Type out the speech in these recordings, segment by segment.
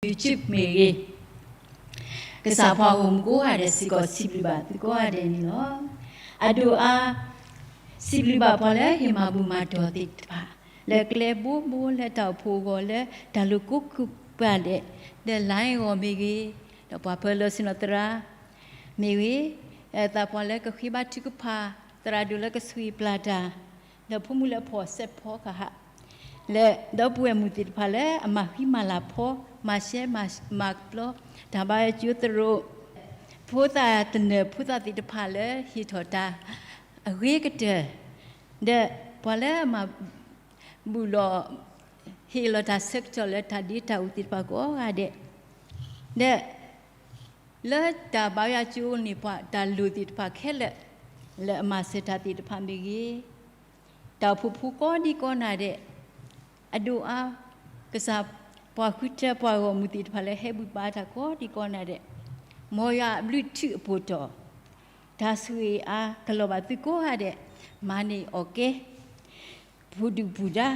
YouTube မ့ၢ်ဂ့ၤ, ကစၢ်ပှၤဂီၢ်မုၢ်ကိးဂၤဒဲးစ့ၢ်ကီး စံးဘျုးဘၣ်သုကိးဂၤဒဲးန့ၣ်လီၤ. အဒိၣ်အါ စံးဘျုးဘၣ်ပှၤလၢဟ့ၣ်မၤဘူၣ်မၤတီၢ်သ့ၣ်တဖၣ် လၢကျဲဘိဘိလၢတၢ်အိၣ်ဖှိၣ်အဂီၢ်လၢတၢ်လိၤကိးကပၤဒဲး, လၢ line အဂီၢ်မ့ၢ်ဂ့ၤ, ဒီးပှၤပၢၤလီၢ်ဆ့ၣ်နီၤသရၣ်မ့ၢ်ဂ့ၤ, သးပှၢ်လၢကဃ့ဘါထုကဖၣ်, သရၣ်ဒိၣ်လၢကဆိၣ်ဂ့ၤပျၢ်တၢ်, ဒီးဖိမုၣ်လၢအဖီၣ်စဲးဖီကဟၣ်, လၢဒီပုၢ်ဝဲၢ်မုၣ်သ့ၣ်တဖၣ်လၢအမၤဃံမၤလၤဖီ, မၤရှဲမၤပျီ, တၢ်ဘါယွၤကၠိသရိာ်, ဖိသၣ်တနၢၤဖိသၣ်သ့ၣ်တဖၣ်လၢဟ့ၣ်ထီၣ်တၢ်အဂ့ၤကတၢၢ်, ဒီးပှၤလၢအမၤဘူၣ်လီၤ ဟ့ၣ်လီၤတၢ်ဆၢကတီၢ်လၢတၢ်ဒ့တၢ်အူသ့ၣ်တဖၣ်ကိးဂၤဒဲး, ဒီး လၢတၢ်ဘါယွၤကၠိန့ၣ် ပှၤတၢ်လိၣ်သ့ၣ်တဖၣ်ခဲလၢာ်, လၢအမၤစၢၤတၢ်သ့ၣ်တဖၣ်မ့ၢ်ဂ့ၤ, တၢ်အိၣ်ဖှိၣ်ဖိကိးဒံကိးနၤဒဲး, အဒိၣ်အါ ကစၢ်ပှၤဃုထၢပှၤဂီၢ်မုၢ်သ့ၣ်တဖၣ်လၢဟဲဘူၣ်ဘါတၢ်ကိးဒံကိးနၤဒဲး, မ်ယွၤအဘျုးထူးအပှဲၤတီၤ, တၢ်ဆိၣ်ဂ့ၤအါကလီၤဘၣ်သုကိးဂၤဒဲး, မၤန့ၢ်အီၣ်ကဲ ပူၤဒုၣ်ပူၤဒါ,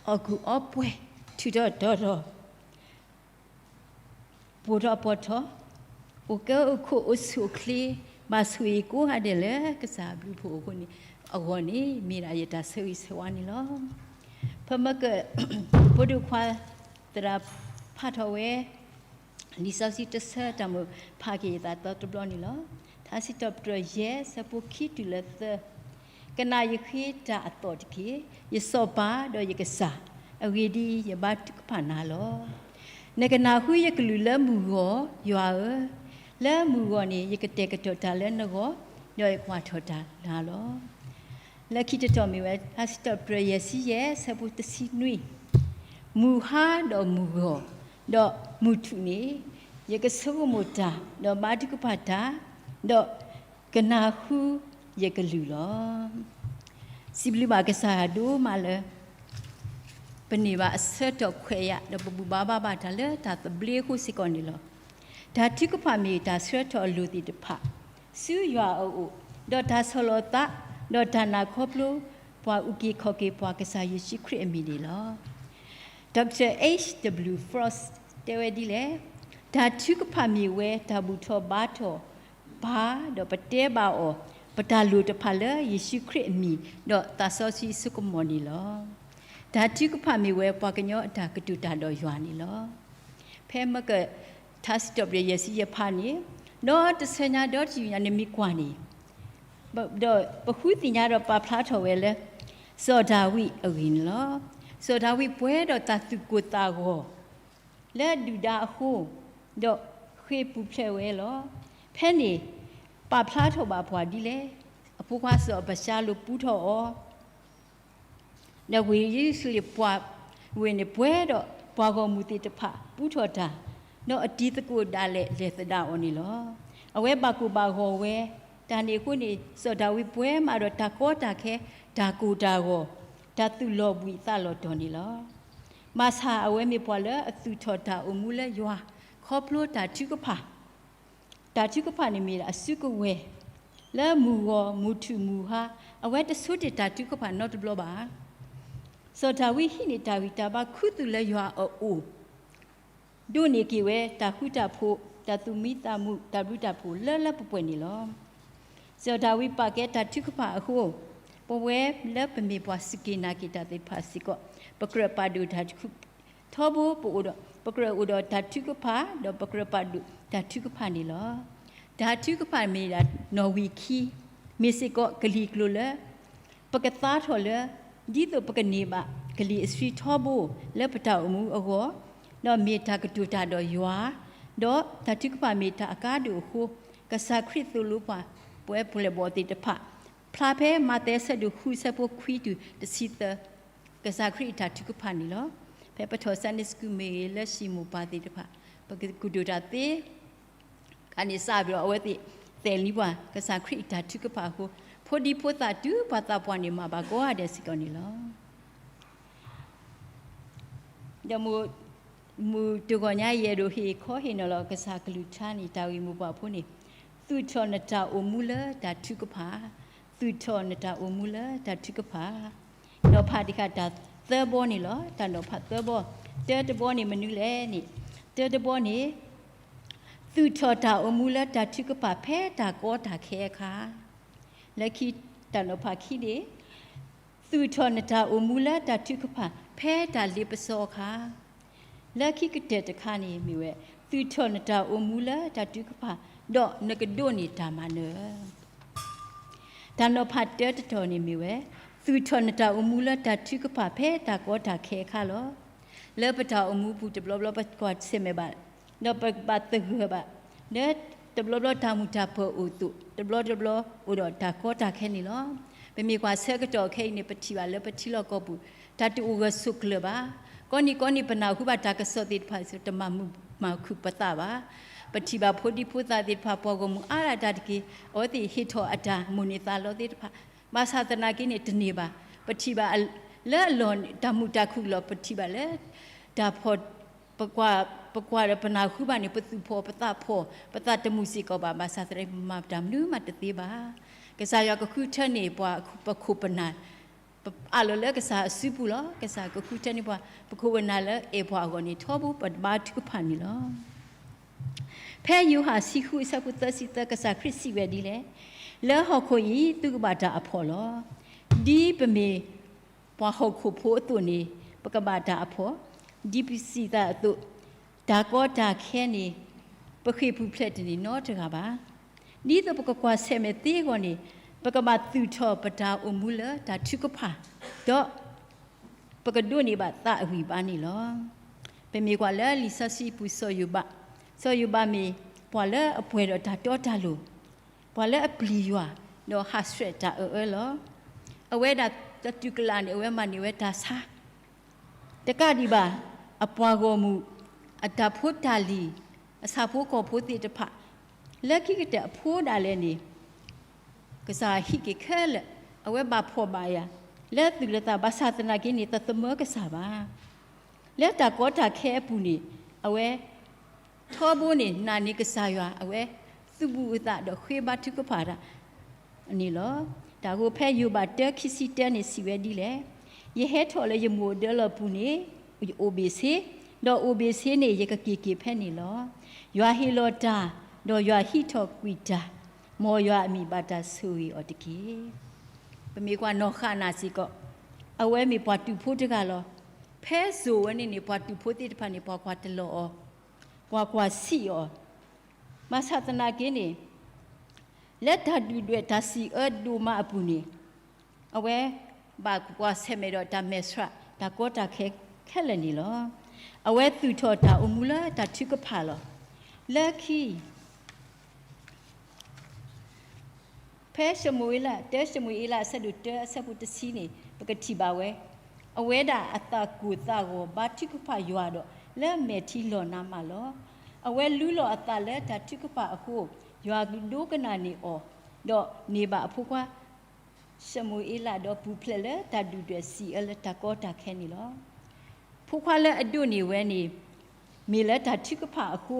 အီၣ်ကူၣ်အီပှဲၤ, ထုးထီၣ်တီၤထီၣ်, ပိာ်ထီၣ်ပီၢ်ထီၣ်, အိၣ်ကဲအိၣ်ခိးအိၣ်ဆူၣ်အိၣ်ချ့, ဘၣ်ဆိၣ်ဂ့ၤကိးဂၤဒဲးလၢကစၢ်အဘျုးအဖှိၣ်အဃိန့ၣ်, အဂီၢ်န့ၣ် မ့ၢ်ဒၣ်ယတၢ်ဆၢဂ့ၤဆၢဝါန့ၣ်လီၤ. ဖဲမ့ၢ်က ဖိဒိၣ်ခွါ သရၣ်ဖးထီၣ်ဝဲ လံာ်စီဆှံတဆၢတၢ်မုၢ်ဖးက့ၤယသးသီတဘျီန့ၣ်လီၤ. ထါစံးထီၣ်ပတြၢၤယဲၢ်ဆၢဖိခံတုၤလၢသၢ, ကနၣ်ယဃ့တၢ်အသီၣ်တက့ၢ်, ယစီၤပၤဒီးယကစၢ်, အဂ့ၢ်ဒ်အံၤ, ယဘါထုကဖၣ်နၤလီၤ. နကနၢ်ဟူယကလုၢ်လၢမုၢ်ဂီၢ်, ယွၤဧၢ, လၢမုၢ်ဂီၢ်န့ၣ် ယကတဲာ်ကတီၤတၢ်လၢနဂီၢ်, ဒီးယကွၢ်ထီၣ်တၢ်နၤလီၤ. လၢခံတတီၤမ့ၢ်ဝဲ ထါစံးထီၣ်ပတြၢၤယဲၢ်ဆံယဲၢ်ဆၢဖိတဆံနွံ, မုၢ်ဟါဒီးမုၢ်ဂီၢ်, ဒီးမုၢ်ထူၣ်န့ၣ်, ယကဆိကမိၣ်တၢ်, ဒီးဘါထုကဖၣ်တၢ်, ဒီးကနၢ်ဟူယကလုၢ်လီၤ. စံးဘျုးဘၣ်ကစၢ်ယွၤဒိၣ်မးလၢ ပန့ၢ်ဘၣ်အဆၢကတီၢ်ခွဲးယာ် ဒီးပဘူၣ်ဘါဘၣ်ဘၣ်တၢ်လၢတၢ်သဘျ့အဃိစ့ၢ်ကီးန့ၣ်လီၤ. တၢ်ထုကဖၣ်မ့ၢ်တၢ်ဆှၢထီၣ်အလိၤသ့ၣ်တဖၣ် ဆူယွၤအအိၣ်, ဒီးတၢ်ဆီၣ်လီၤသး, ဒီးတၢ်နာ်ခီဖျိ ပှၤအုၣ်က့ၤခီၣ်က့ၤပှၤကစၢ်ယ့ၣ်ၡူးခရံာ်အမံၤန့ၣ်လီၤ. Doctor H W Frost တဲဝဲဒ်လဲၣ်, တၢ်ထုကဖၣ်မ့ၢ်ဝဲတၢ်ဘူၣ်ထီၣ်ဘါထီၣ် ပၢ်, ဒီးပတဲဘၣ်အီၤ ပတၢ်လိၣ်တဖၣ်လၢယ့ၣ်ၡူးခရံာ်အမံၤ ဒီးသးစီဆှံအစိကမီၤန့ၣ်လီၤ. တၢ်ထုကဖၣ်မ့ၢ်ဝဲပှၤကညီအတၢ်ကတိၤတၢ်ဒီးယွၤန့ၣ်လီၤ. ဖဲမ့ၢ်က ထါစံးထီၣ်ပတြၢၤယဲၢ်ဆံယဲၢ်ဖးန့ၣ်, ဒီးတဆၢညါဒီတယုၢ်ညါန့ၣ်မ့ၢ်ကွၢ်န့ၣ်, ဒီးပဃုသ့ၣ်ညါဒီးပာ်ဖျါထီၣ်ဝဲလၢ စီၤဒၤဝံးအဂ့ၢ်န့ၣ်လီၤ. စီၤဒၤဝံးပှဲၤဒီးတၢ်သူၣ်ကိၢ်သးဂီၤ လၢဒုၣ်ဒါအဃိ, ဒီးဃ့ၢ်ပူၤဖျဲးဝဲလီၤ. ဖဲန့ၣ် ပာ်ဖျါထီၣ်ဘၣ်ပှၤဒ်လဲၣ်. အဖိခွါစီၤအဘၡါလိၣ်ပူထီၣ်အီၤ, ဒီးဝ့ၢ်ယရူၤၡလ့ၣ်ပှၤဝ့ၢ်န့ၣ်ပှဲၤဒီးပှၤဂီၢ်မုၢ်သ့ၣ်တဖၣ်ပူထီၣ်တၢ်, ဒီးအတံၤသကိးဒၣ်လဲာ်လဲၤသဒၣ်အီၤန့ၣ်လီၤ. အဝဲဘၣ်ကိၢ်ဘၣ်ဂီၤဝဲ, တၢ်န့ၣ်အဃိန့ၣ် စီၤဒၤဝံးပှဲၤမးဒီးတၢ်ကီတၢ်ခဲ, တၢ်ကိၢ်တၢ်ဂီၤ, တၢ်သူၣ်လီၤဘှံးသးလီၤတီၤန့ၣ်လီၤ. ဘၣ်ဆၣ်အဝဲမ့ၢ်ပှၤလၢအသူၣ်ထီၣ်တၢ်အိၣ်မူလၢယွၤ, ခီဖျိတၢ်ထုကဖၣ် တၢ်ထုကဖၣ်န့ၣ်မ့ၢ်ဒၣ်အစုကဝဲၤ, လၢမုၢ်ဂီၤမုၢ်ထူၣ်မုၢ်ဟါ, အဝဲတဆိတ့ၢ်တၢ်ထုကဖၣ်နီတဘျီဘၣ်. စီၤဒၤဝံးဟံးန့ၢ်တၢ်ဂံၢ်တၢ်ဘါခူသူၣ်လၢယွၤအအိၣ်, ဒိးန့ၢ်က့ၤဝဲတၢ်ဃူတၢ်ဖိး, တၢ်သူၣ်မံသးမုာ်, တၢ်ဘျုးတၢ်ဖှိၣ်လၢလၢပှဲၤပှဲၤန့ၣ်လီၤ. စီၤဒၤဝံးပာ်ကဲတၢ်ထုကဖၣ်အဃိ, ပဝဲလၢပမ့ၢ်ပှၤစူၢ်က့ၤနာ်က့ၤတၢ်သ့ၣ်တဖၣ်စ့ၢ်ကီး, ပကြၢးပာ်ဒိၣ်တၢ်ထုကဖၣ်ထီဘိ, ပအိၣ်ဒီး, ပကြၢးအိၣ်ဒီးတၢ်ထုကဖၣ်, ဒီးပကြၢးပာ်ဒိၣ်တၢ်ထုကဖၣ်န့ၣ်လီၤ. တၢ်ထုကဖၣ်မ့ၢ်ဒၣ်နီၣ်ဝံာ်ခံ, မ့ၢ်စ့ၢ်ကီးကလံၤကျိၤလၢ ပကသါထီၣ်လၢ, ဒ်သိးပကန့ၢ်ဘၣ်ကလံၤအဆှံထီဘိလၢပတၢ်အိၣ်မူအဂီၢ်, ဒီးမ့ၢ်တၢ်ကတိၤတၢ်ဒီးယွၤ, ဒီးတၢ်ထုကဖၣ်မ့ၢ်တၢ်အကါဒိၣ်အဃိ, ကစၢ်ခရံာ်သိၣ်လိပှၤ, ပဝဲပျဲၢ်ဘီၣ်သ့ၣ်တဖၣ်, ဖျါဖဲမးသဲဆၢဒိၣ်ဃုဆၢဖိခွံတုၤတဆံသၢ, ကစၢ်ခရံာ်အတၢ်ထုကဖၣ်န့ၣ်လီၤ. ဖဲပထီၣ် Sunday School မ့ၢ်ဂ့ၤ လၢဟံၣ်မိၢ်ပၢ်သ့ၣ်တဖၣ်, ပကကတိၤတၢ်သ့ ကန့ၣ်စးဘျီအဝဲသ့ၣ်, သဲးလံပှၤကစၢ်ခရံာ်အတၢ်ထုကဖၣ်အဃိ, ဖိဒံဖိသၣ်တုၤပှၤသးပှၢ်န့ၣ် မၤဘၣ်ကိးဂၤဒဲးစ့ၢ်ကီးန့ၣ်လီၤ. ဒီးမုၢ်တဂီၤညါအံၤ အဲၣ်ဒိးဟ့ၣ်ခီဟ့ၣ်နီၤလီၤကစၢ်ကလုၢ်ကထါန့ၣ် တၢ်ဂ့ၢ်မိၢ်ပှၢ်ဖိန့ၣ်, သူၣ်ထီၣ်နတၢ်အိၣ်မူလၢတၢ်ထုကဖၣ်, သူၣ်ထီၣ်နတၢ်အိၣ်မူလၢတၢ်ထုကဖၣ်, နီၤဖးတခါတၢ်သၢဘီန့ၣ်လီၤ. တၢ်နီၤဖးသၢဘီ, တၢတဘီန့ၣ်မနုၤလဲၣ်န့ၣ် တၢတဘီန့ၣ်, သူၣ်ထီၣ်တၢ်အိၣ်မူလၢတၢ်ထုကဖၣ်ဖဲတၢ်ကီတၢ်ခဲအခါ, လၢခံတၢ်နီၤဖးခံန့ၣ်, သူၣ်ထီၣ်နတၢ်အိၣ်မူလၢတၢ်ထုကဖၣ်ဖဲတၢ်လ့ပစီအခါ, လၢခံကတၢၢ်တခါန့ၣ်မ့ၢ်ဝဲ, သူၣ်ထီၣ်နတၢ်အိၣ်မူလၢတၢ်ထုကဖၣ်, ဒီးနကဒိးန့ၢ်တၢ်မၤနၢၤ တၢ်နီၤဖးတၢတတီၤန့ၣ်မ့ၢ်ဝဲ, သူၣ်ထီၣ်နတၢ်အိၣ်မူလၢတၢ်ထုကဖၣ်ဖဲတၢ်ကီတၢ်ခဲအခါလီၤ. လၢပတၢ်အိၣ်မူပူၤတဘျီဘျီပကွၢ်ဆၢၣ်မဲာ်ဘၣ်, ဒီးပကဘၣ်သဂၢၢ်ဘၣ်, လၢတဘျီဘျီတၢ်မုာ်တၢ်ပၢၤအိၣ်အသိး, တဘျီတဘျီအိၣ်ဒီးတၢ်ကီတၢ်ခဲန့ၣ်လီၤ. ပမ့ၢ်ကွၢ်ဆၢကတီၢ်ခဲအံၤန့ၣ် ပထံၣ်ဘၣ်လၢပထံလီၢ်ကီၢ်ပူၤ, တၢ်တအိၣ်ဂၢၢ်ဆိးကျၢၤဘၣ်. ကိးနံၤကိးနံၤပနၢ်ဟူဘၣ်တၢ်ကစီၣ်သ့ၣ်တဖၣ် တမၤမုာ်မၤခုၣ်ပသးဘၣ်. ပထံၣ်ဘၣ်ဖိဒံဖိသၣ်သ့ၣ်တဖၣ် ပှၤဂီၢ်မုၢ်အါဒၣ်တၢ်တက့ၢ်, အဝဲသ့ၣ်ဟ့ၣ်ထီၣ်အတၢ်မိၣ်န့ၢ်သးလီသ့ၣ်တဖၣ်, ဘၣ်ဆၣ်သနာ်က့န့ၣ် တန့ၢ်ဘၣ်. ပထံၣ်ဘၣ်လၢအလီၢ်တၢ်မုာ်တၢ်ခုၣ်လီၤ, ပထံၣ်ဘၣ်လၢ တၢ်ဖီၣ် ပကွၢ်, ပကွၢ်ဒီးပနၢ်ဟူဘၣ်န့ၣ် ပသူၣ်ဖှီၣ်ပသးဖှီၣ်, ပသးတမုာ်စ့ၢ်ကီးဘၣ်, ဘၣ်ဆၣ်သနာ်က့ ပမၤတၢ်မနုၤမးတသ့ဘၣ်. ကစၢ်ယွၤကဃုထၢန့ၢ်ပှၤပခိၣ်ပနၢ်, ပအးလီၤလၢကစၢ်အစုပူၤလီၤ. ကစၢ်ကဃုထၢန့ၢ်ပှၤ ပခိၣ်ပနၢ်လၢအဲၣ်ပှၤအဂီၢ်န့ၣ် ထီဘိပဘါထုကဖၣ်န့ၣ်လီၤ. ဖဲယိၤဟၣ်ဆံဃုအဆၢဖိသၢဆံသၢ ကစၢ်ခရံာ်စံးဝဲဒ်လဲၣ်, လၢဟီၣ်ခိၣ်အံၤသုကဘၣ်တၢ်အဖှီၣ်လီၤ. ဒ်ပမ့ၢ်ပှၤဟီၣ်ခိၣ်ဖိအသိးန့ၣ် ပကဘၣ်တၢ်အဖှီၣ်, ဒ်ပစံးသးအသိး, တၢ်ကီတၢ်ခဲန့ၣ် ပဃ့ၢ်ပူၤဖျဲးတန့ၢ်နီတဂၤဘၣ်. ဒ်သိးပကကွၢ်ဆၢၣ်မဲာ်သ့အဂီၢ်န့ၣ်, ပကဘၣ်သူၣ်ထီၣ်ပတၢ်အိၣ်မူလၢတၢ်ထုကဖၣ်, ဒီး ပကဒိးန့ၢ်ဘၣ်သးအဂံၢ်ဘါန့ၣ်လီၤ. ပမ့ၢ်ကွၢ်လၢလံာ်စီဆှံပူၤစီၤယိၤဘး, စီၤယိၤဘးမ့ၢ်ပှၤလၢအပှဲၤဒီးတၢ်တီတၢ်လိၤ, ပှၤလၢအပျံၤယွၤ, ဒီးဟးဆှဲးတၢ်အၢအၢလီၤ. အဝဲဒၣ်တတူၢ်ကလာ်န့ၣ် အဝဲမၤန့ၢ်ဝဲတၢ်ဆါ တကးဒံးဘၣ်, အပှၤဂီၢ်မုၢ်, အတၢ်ဖိတၢ်လံၤ, အဆၣ်ဖိကီၢ်ဖိသ့ၣ်တဖၣ်, လၢခံကတၢၢ်အဖိဒၣ်လဲာ်န့ၣ်, ကစၢ်ဟံးက့ၤခဲလၢာ်, အဝဲဘၣ်ဖှီၣ်ဘၣ်ယာ်, လၢသူၣ်လၢသးဘၣ်ဆၣ်သနာ်က့န့ၣ် တသမၢကစၢ်ဘၣ်. လၢတၢ်ကီတၢ်ခဲအပူၤန့ၣ်, အဝဲ ထီဘိန့ၣ်နာ်န့ၢ်ကစၢ်ယွၤ, အဝဲသုးဘူးအသးဒီးဃ့ဘါထုကဖၣ်တၢ်န့ၣ်လီၤ. တၢ်ဂ့ၢ်ဖဲယိၤဘးတၢခံဆံတၢန့ၣ်စံးဝဲဒ်လဲၣ်, ယဟဲထီၣ်လၢယမိၢ်အဒၢလီၢ်ပူၤန့ၣ်, ယအိၣ်ဘ့ၣ်ဆ့, ဒီးအိၣ်ဘ့ၣ်ဆ့န့ၣ် ယကက့ၤက့ၤဖဲန့ၣ်လီၤ. ယွၤဟ့ၣ်လီၤတၢ်, ဒီးယွၤဟံးထီၣ်ကွံာ်တၢ်, မ်ယွၤအမံၤဘၣ်တၢ်ဆိၣ်ဂ့ၤအီၤတက့ၢ်. ပမ့ၢ်ကွၢ်နီၢ်ဃၣ်နၢ်စ့ၢ်ကီး, အဝဲမ့ၢ်ပှၤတူာ်ဖိတဂၤလီၤ. ဖဲစိာ်ဝဲန့ၣ်န့ၣ် ပှၤတူာ်ဖိသ့ၣ်တဖၣ်န့ၣ် ပှၤကွၢ်တလီၤအီၤ, ပှၤကွၢ်ဆံးအီၤ, ဘၣ်ဆၣ်သနာ်က့န့ၣ် လၢတၢ်ဒုၣ်ဒွဲၣ်တၢ်စံးအၢဒိၣ်မးအပူၤန့ၣ်, အဝဲဘၣ်ကွၢ်ဆၢၣ်မဲာ်ဒီးတၢ်မဲာ်ဆှး တၢ်ကီတၢ်ခဲခဲလၢာ်န့ၣ်လီၤ. အဝဲသူၣ်ထီၣ်တၢ်အိၣ်မူလၢတၢ်ထုကဖၣ်လီၤ. လၢခံ ဖဲၡမူၤအ့လး, တၢၡမူၤအ့လးအဆၢဒိၣ်တၢအဆၢဖိတဆံန့ၣ် ပကထံၣ်ဘၣ်ဝဲ, အဝဲဒၣ်အသးကိၢ်သးဂီၤဘါထုကဖၣ်ယွၤဒီး လၢမဲာ်ထံလီၢ်နါမးလီၤ. အဝဲလူလီၤအသးလၢတၢ်ထုကဖၣ်အဃိ, ယွၤကဒိကနၣ်န့ၢ်အီၤ, ဒီးန့ၢ်ဘၣ်အဖိခွါ ၡမူၤအ့လးဒီးပူၤဖျဲးလၢတၢ်ဒုၣ်ဒွဲၣ်စံးအၢလၢတၢ်ကီတၢ်ခဲန့ၣ်လီၤ. ဖိခွါလၢအဒိးန့ၢ်ဝဲန့ၣ် မ့ၢ်လၢတၢ်ထုကဖၣ်အဃိ,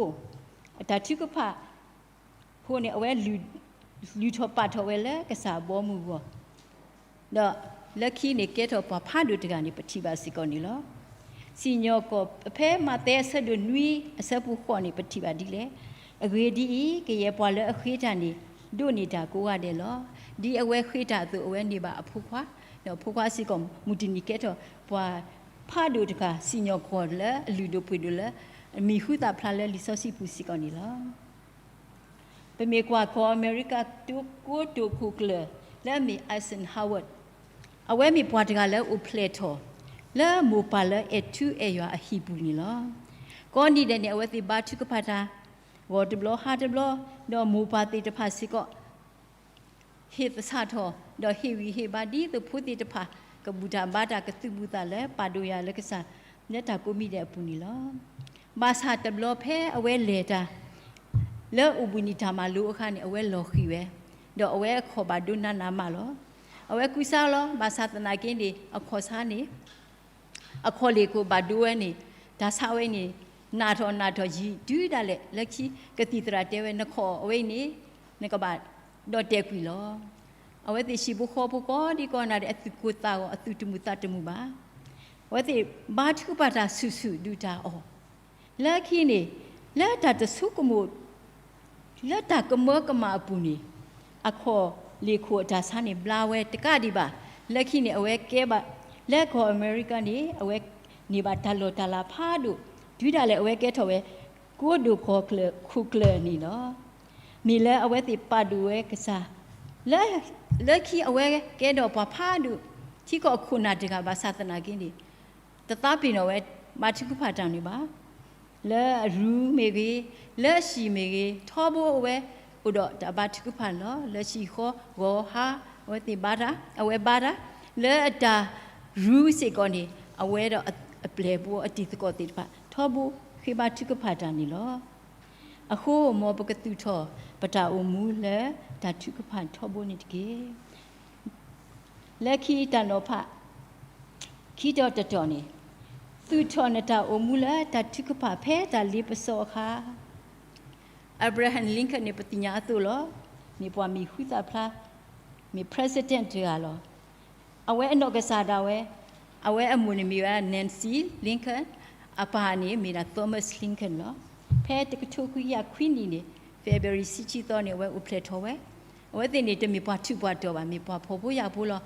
တၢ်ထုကဖၣ်အဃိန့ၣ် အဝဲလုၢ်ထီၣ်ပာ်ထီၣ်ဝဲလၢကစၢ်အဘီအမုၢ်အဂီၢ်, ဒီးလၢခံန့ၣ် ကဲထီၣ်ပှၤဖးဒိၣ်တဂၤန့ၣ် ပထံၣ်ဘၣ်စ့ၢ်ကီးန့ၣ်လီၤ. စံၣ်ညီၣ်ကွီၢ် ဖဲမးသဲအဆၢဒိၣ်နွံအဆၢဖိဃိးန့ၣ် ပထံၣ်ဘၣ်ဒ်လဲၣ်, အဂ့ၢ်ဒ်အံၤ, ကယဲၢ်ပှၤလၢအဃ့တၢ်န့ၣ် ဒိးန့ၢ်တၢ်ကိးဂၤဒဲးလီၤ. ဒ်အဝဲဃ့တၢ်အသိး အဝဲန့ၢ်ဘၣ်အဖိခွါ, ဒီးအဖိခွါစ့ၢ်ကီး မုၢ်တနံၤကဲထီၣ်ပှၤဖးဒိၣ်တဂၤ, စံၣ်ညီၣ်ကွီၢ်လၢအလုၢ်ဒိၣ်ပှ့ၤဒိၣ်လၢ မံၤဟူသၣ်ဖျါလၢလံာ်စီဆှံပူၤစ့ၢ်ကီးန့ၣ်လီၤ. ပမ့ၢ်ကွၢ်ကီၢ်အမဲရကၤ တိကိတိာ်ခိၣ်ကျၢၢ် လၢအမ့ၢ် Eisenhower, အဝဲမ့ၢ်ပှၤတဂၤလၢအိၣ်ဖျဲၣ်ထီၣ် လၢမိၢ်ပၢ်လၢအဲၣ်ထူအဲၣ်ယွၤအဟံၣ်ပူၤန့ၣ်လီၤ. ကိးနံၤဒဲးန့ၣ် အဝဲသ့ၣ်ဘါထုကဖၣ်တၢ် ဂီၤတဘျီဟါတဘျီ, ဒီးမိၢ်ပၢ်သ့ၣ်တဖၣ်စ့ၢ်ကီး ဟ့ၣ်သဆၣ်ထီၣ် ဒီးဟ့ၣ်ဂံၢ်ဟ့ၣ်ဘါ ဒ်သိးဖိသ့ၣ်တဖၣ် ကဘူၣ်တၢ်ဘါတၢ် ကသုးဘူးသးလၢပာ်ဒိၣ်ယွၤလၢကစၢ် လၢတၢ်ကိးမံၤဒဲးအပူၤန့ၣ်လီၤ. ဘၣ်ဆၣ်တဘျီဖဲအဝဲလဲၤတၢ် လၢအိၣ်ဘှံးနံၤတၢ်မၤလိအခါန့ၣ် အဝဲလီၤဃံၤဝဲ, ဒီးအဝဲအခီၣ်ဘၣ်ဒိနးနးမးလီၤ. အဝဲကူစါလီၤ, ဘၣ်ဆၣ်သနာ်က့န့ၣ် အခီၣ်ဆါန့ၣ် အခီၣ်လ့ၣ်ခိၣ်ဘၣ်ဒိဝဲန့ၣ် တၢ်ဆါဝဲအံၤန့ၣ် နးထီၣ်နးထီၣ်ယံာ်တုၤဒၣ်လဲာ် လၢခံကသံၣ်သရၣ်တဲဝဲ နခီၣ်အဝဲအံၤန့ၣ် နကဘၣ်ဒီၣ်တဲာ်ကွံာ်လီၤ. အဝဲသ့ၣ်ဟံၣ်ဖိဃီဖိကိးဒံကိးဂၤဒဲး အသူၣ်ကိၢ်သးဂီၤ အသူၣ်တမုာ်သးတမုာ်ဘၣ်. အဝဲသ့ၣ်ဘါထုကဖၣ်တၢ်ဆူၣ်ဆူၣ်ဒုၣ်တၢ်အီၣ် လၢခံန့ၣ် လၢတၢ်တဆိကမိၣ် လၢတၢ်ကမၢကမၣ်အပူၤန့ၣ် အခီၣ်လ့ၣ်ခိၣ်အတၢ်ဆါန့ၣ် ဘျါဝဲတကးဒံးဘၣ်. လၢခံန့ၣ် အဝဲကဲဘၣ် လၢကီၢ်အမဲရကၤန့ၣ် အဝဲန့ၢ်ဘၣ်တၢ်လီၢ်တၢ်လၤဖးဒိၣ် တုၤဒၣ်လဲာ်အဝဲကဲထီၣ်ဝဲ ကိတိာ်ကီၢ်ခိၣ်ကျၢၢ်န့ၣ်လီၤ. မ့ၢ်လၢအဝဲသ့ၣ်ပာ်ဒိၣ်ဝဲကစၢ် လၢ လၢခံအဝဲကဲဒီးပှၤဖးဒိၣ် ထံကီၢ်ခိၣ်နၢ်တဂၤဘၣ်ဆၣ်သနာ်က့န့ၣ် တသးပ့ၤနီၣ်ဝဲ ဘါထုကဖၣ်တၢ်န့ၣ်ဘၣ်. လၢအရူမ့ၢ်ဂ့ၤ, လၢအဟံၣ်မ့ၢ်ဂ့ၤ, ထီဘိအဝဲအိၣ်ဒီးတၢ်ဘါထုကဖၣ်န့ၣ်လီၤ. လၢဟံၣ်ဃီဂီၤဟါ အဝဲသ့ၣ်ဘါတၢ်, အဝဲဘါတၢ်, လၢအတၢ်ရူစ့ၢ်ကီးန့ၣ် အဝဲဒီးအပျဲၢ်အဘီအတံၤသကိးသ့ၣ်တဖၣ် ထီဘိဃ့ဘါထုကဖၣ်တၢ်န့ၣ်လီၤ. အဃိ မ်ပကသူၣ်ထီၣ်ပတၢ်အိၣ်မူလၢတၢ်ထုကဖၣ်ထီဘိန့ၣ်တက့ၢ်. လၢခံတၢ်နီၤဖး ခံတီၤတတီၤန့ၣ် သူၣ်ထီၣ်နတၢ်အိၣ်မူလၢတၢ်ထုကဖၣ်ဖဲတၢ်လ့ပစီအခါ Abraham Lincoln န့ၣ် ပသ့ၣ်ညါအသိးလီၤ. မ့ၢ်ပှၤမံၤဟူသၣ်ဖျါ, မ့ၢ် president တဂၤလီၤ. အဝဲအနီၢ်ကစၢ်ဒၣ်ဝဲ, အဝဲအမိၢ်န့ၣ်မ့ၢ်ဝဲ Nancy Lincoln, အပၢ်န့ၣ်မ့ၢ်ဒၣ် Thomas Lincoln လီၤ. ဖဲတကထိခွံကယၤခွံနံၣ်န့ၣ် February ဆံဆံသီန့ၣ် အဝဲအိၣ်ဖျဲၣ်ထီၣ်ဝဲ. အဝဲသ့ၣ်န့ၣ် တမ့ၢ်ပှၤထူးပှၤတီၤဘၣ်, မ့ၢ်ပှၤဖှီၣ်ဖိယာ်ဖိလီၤ.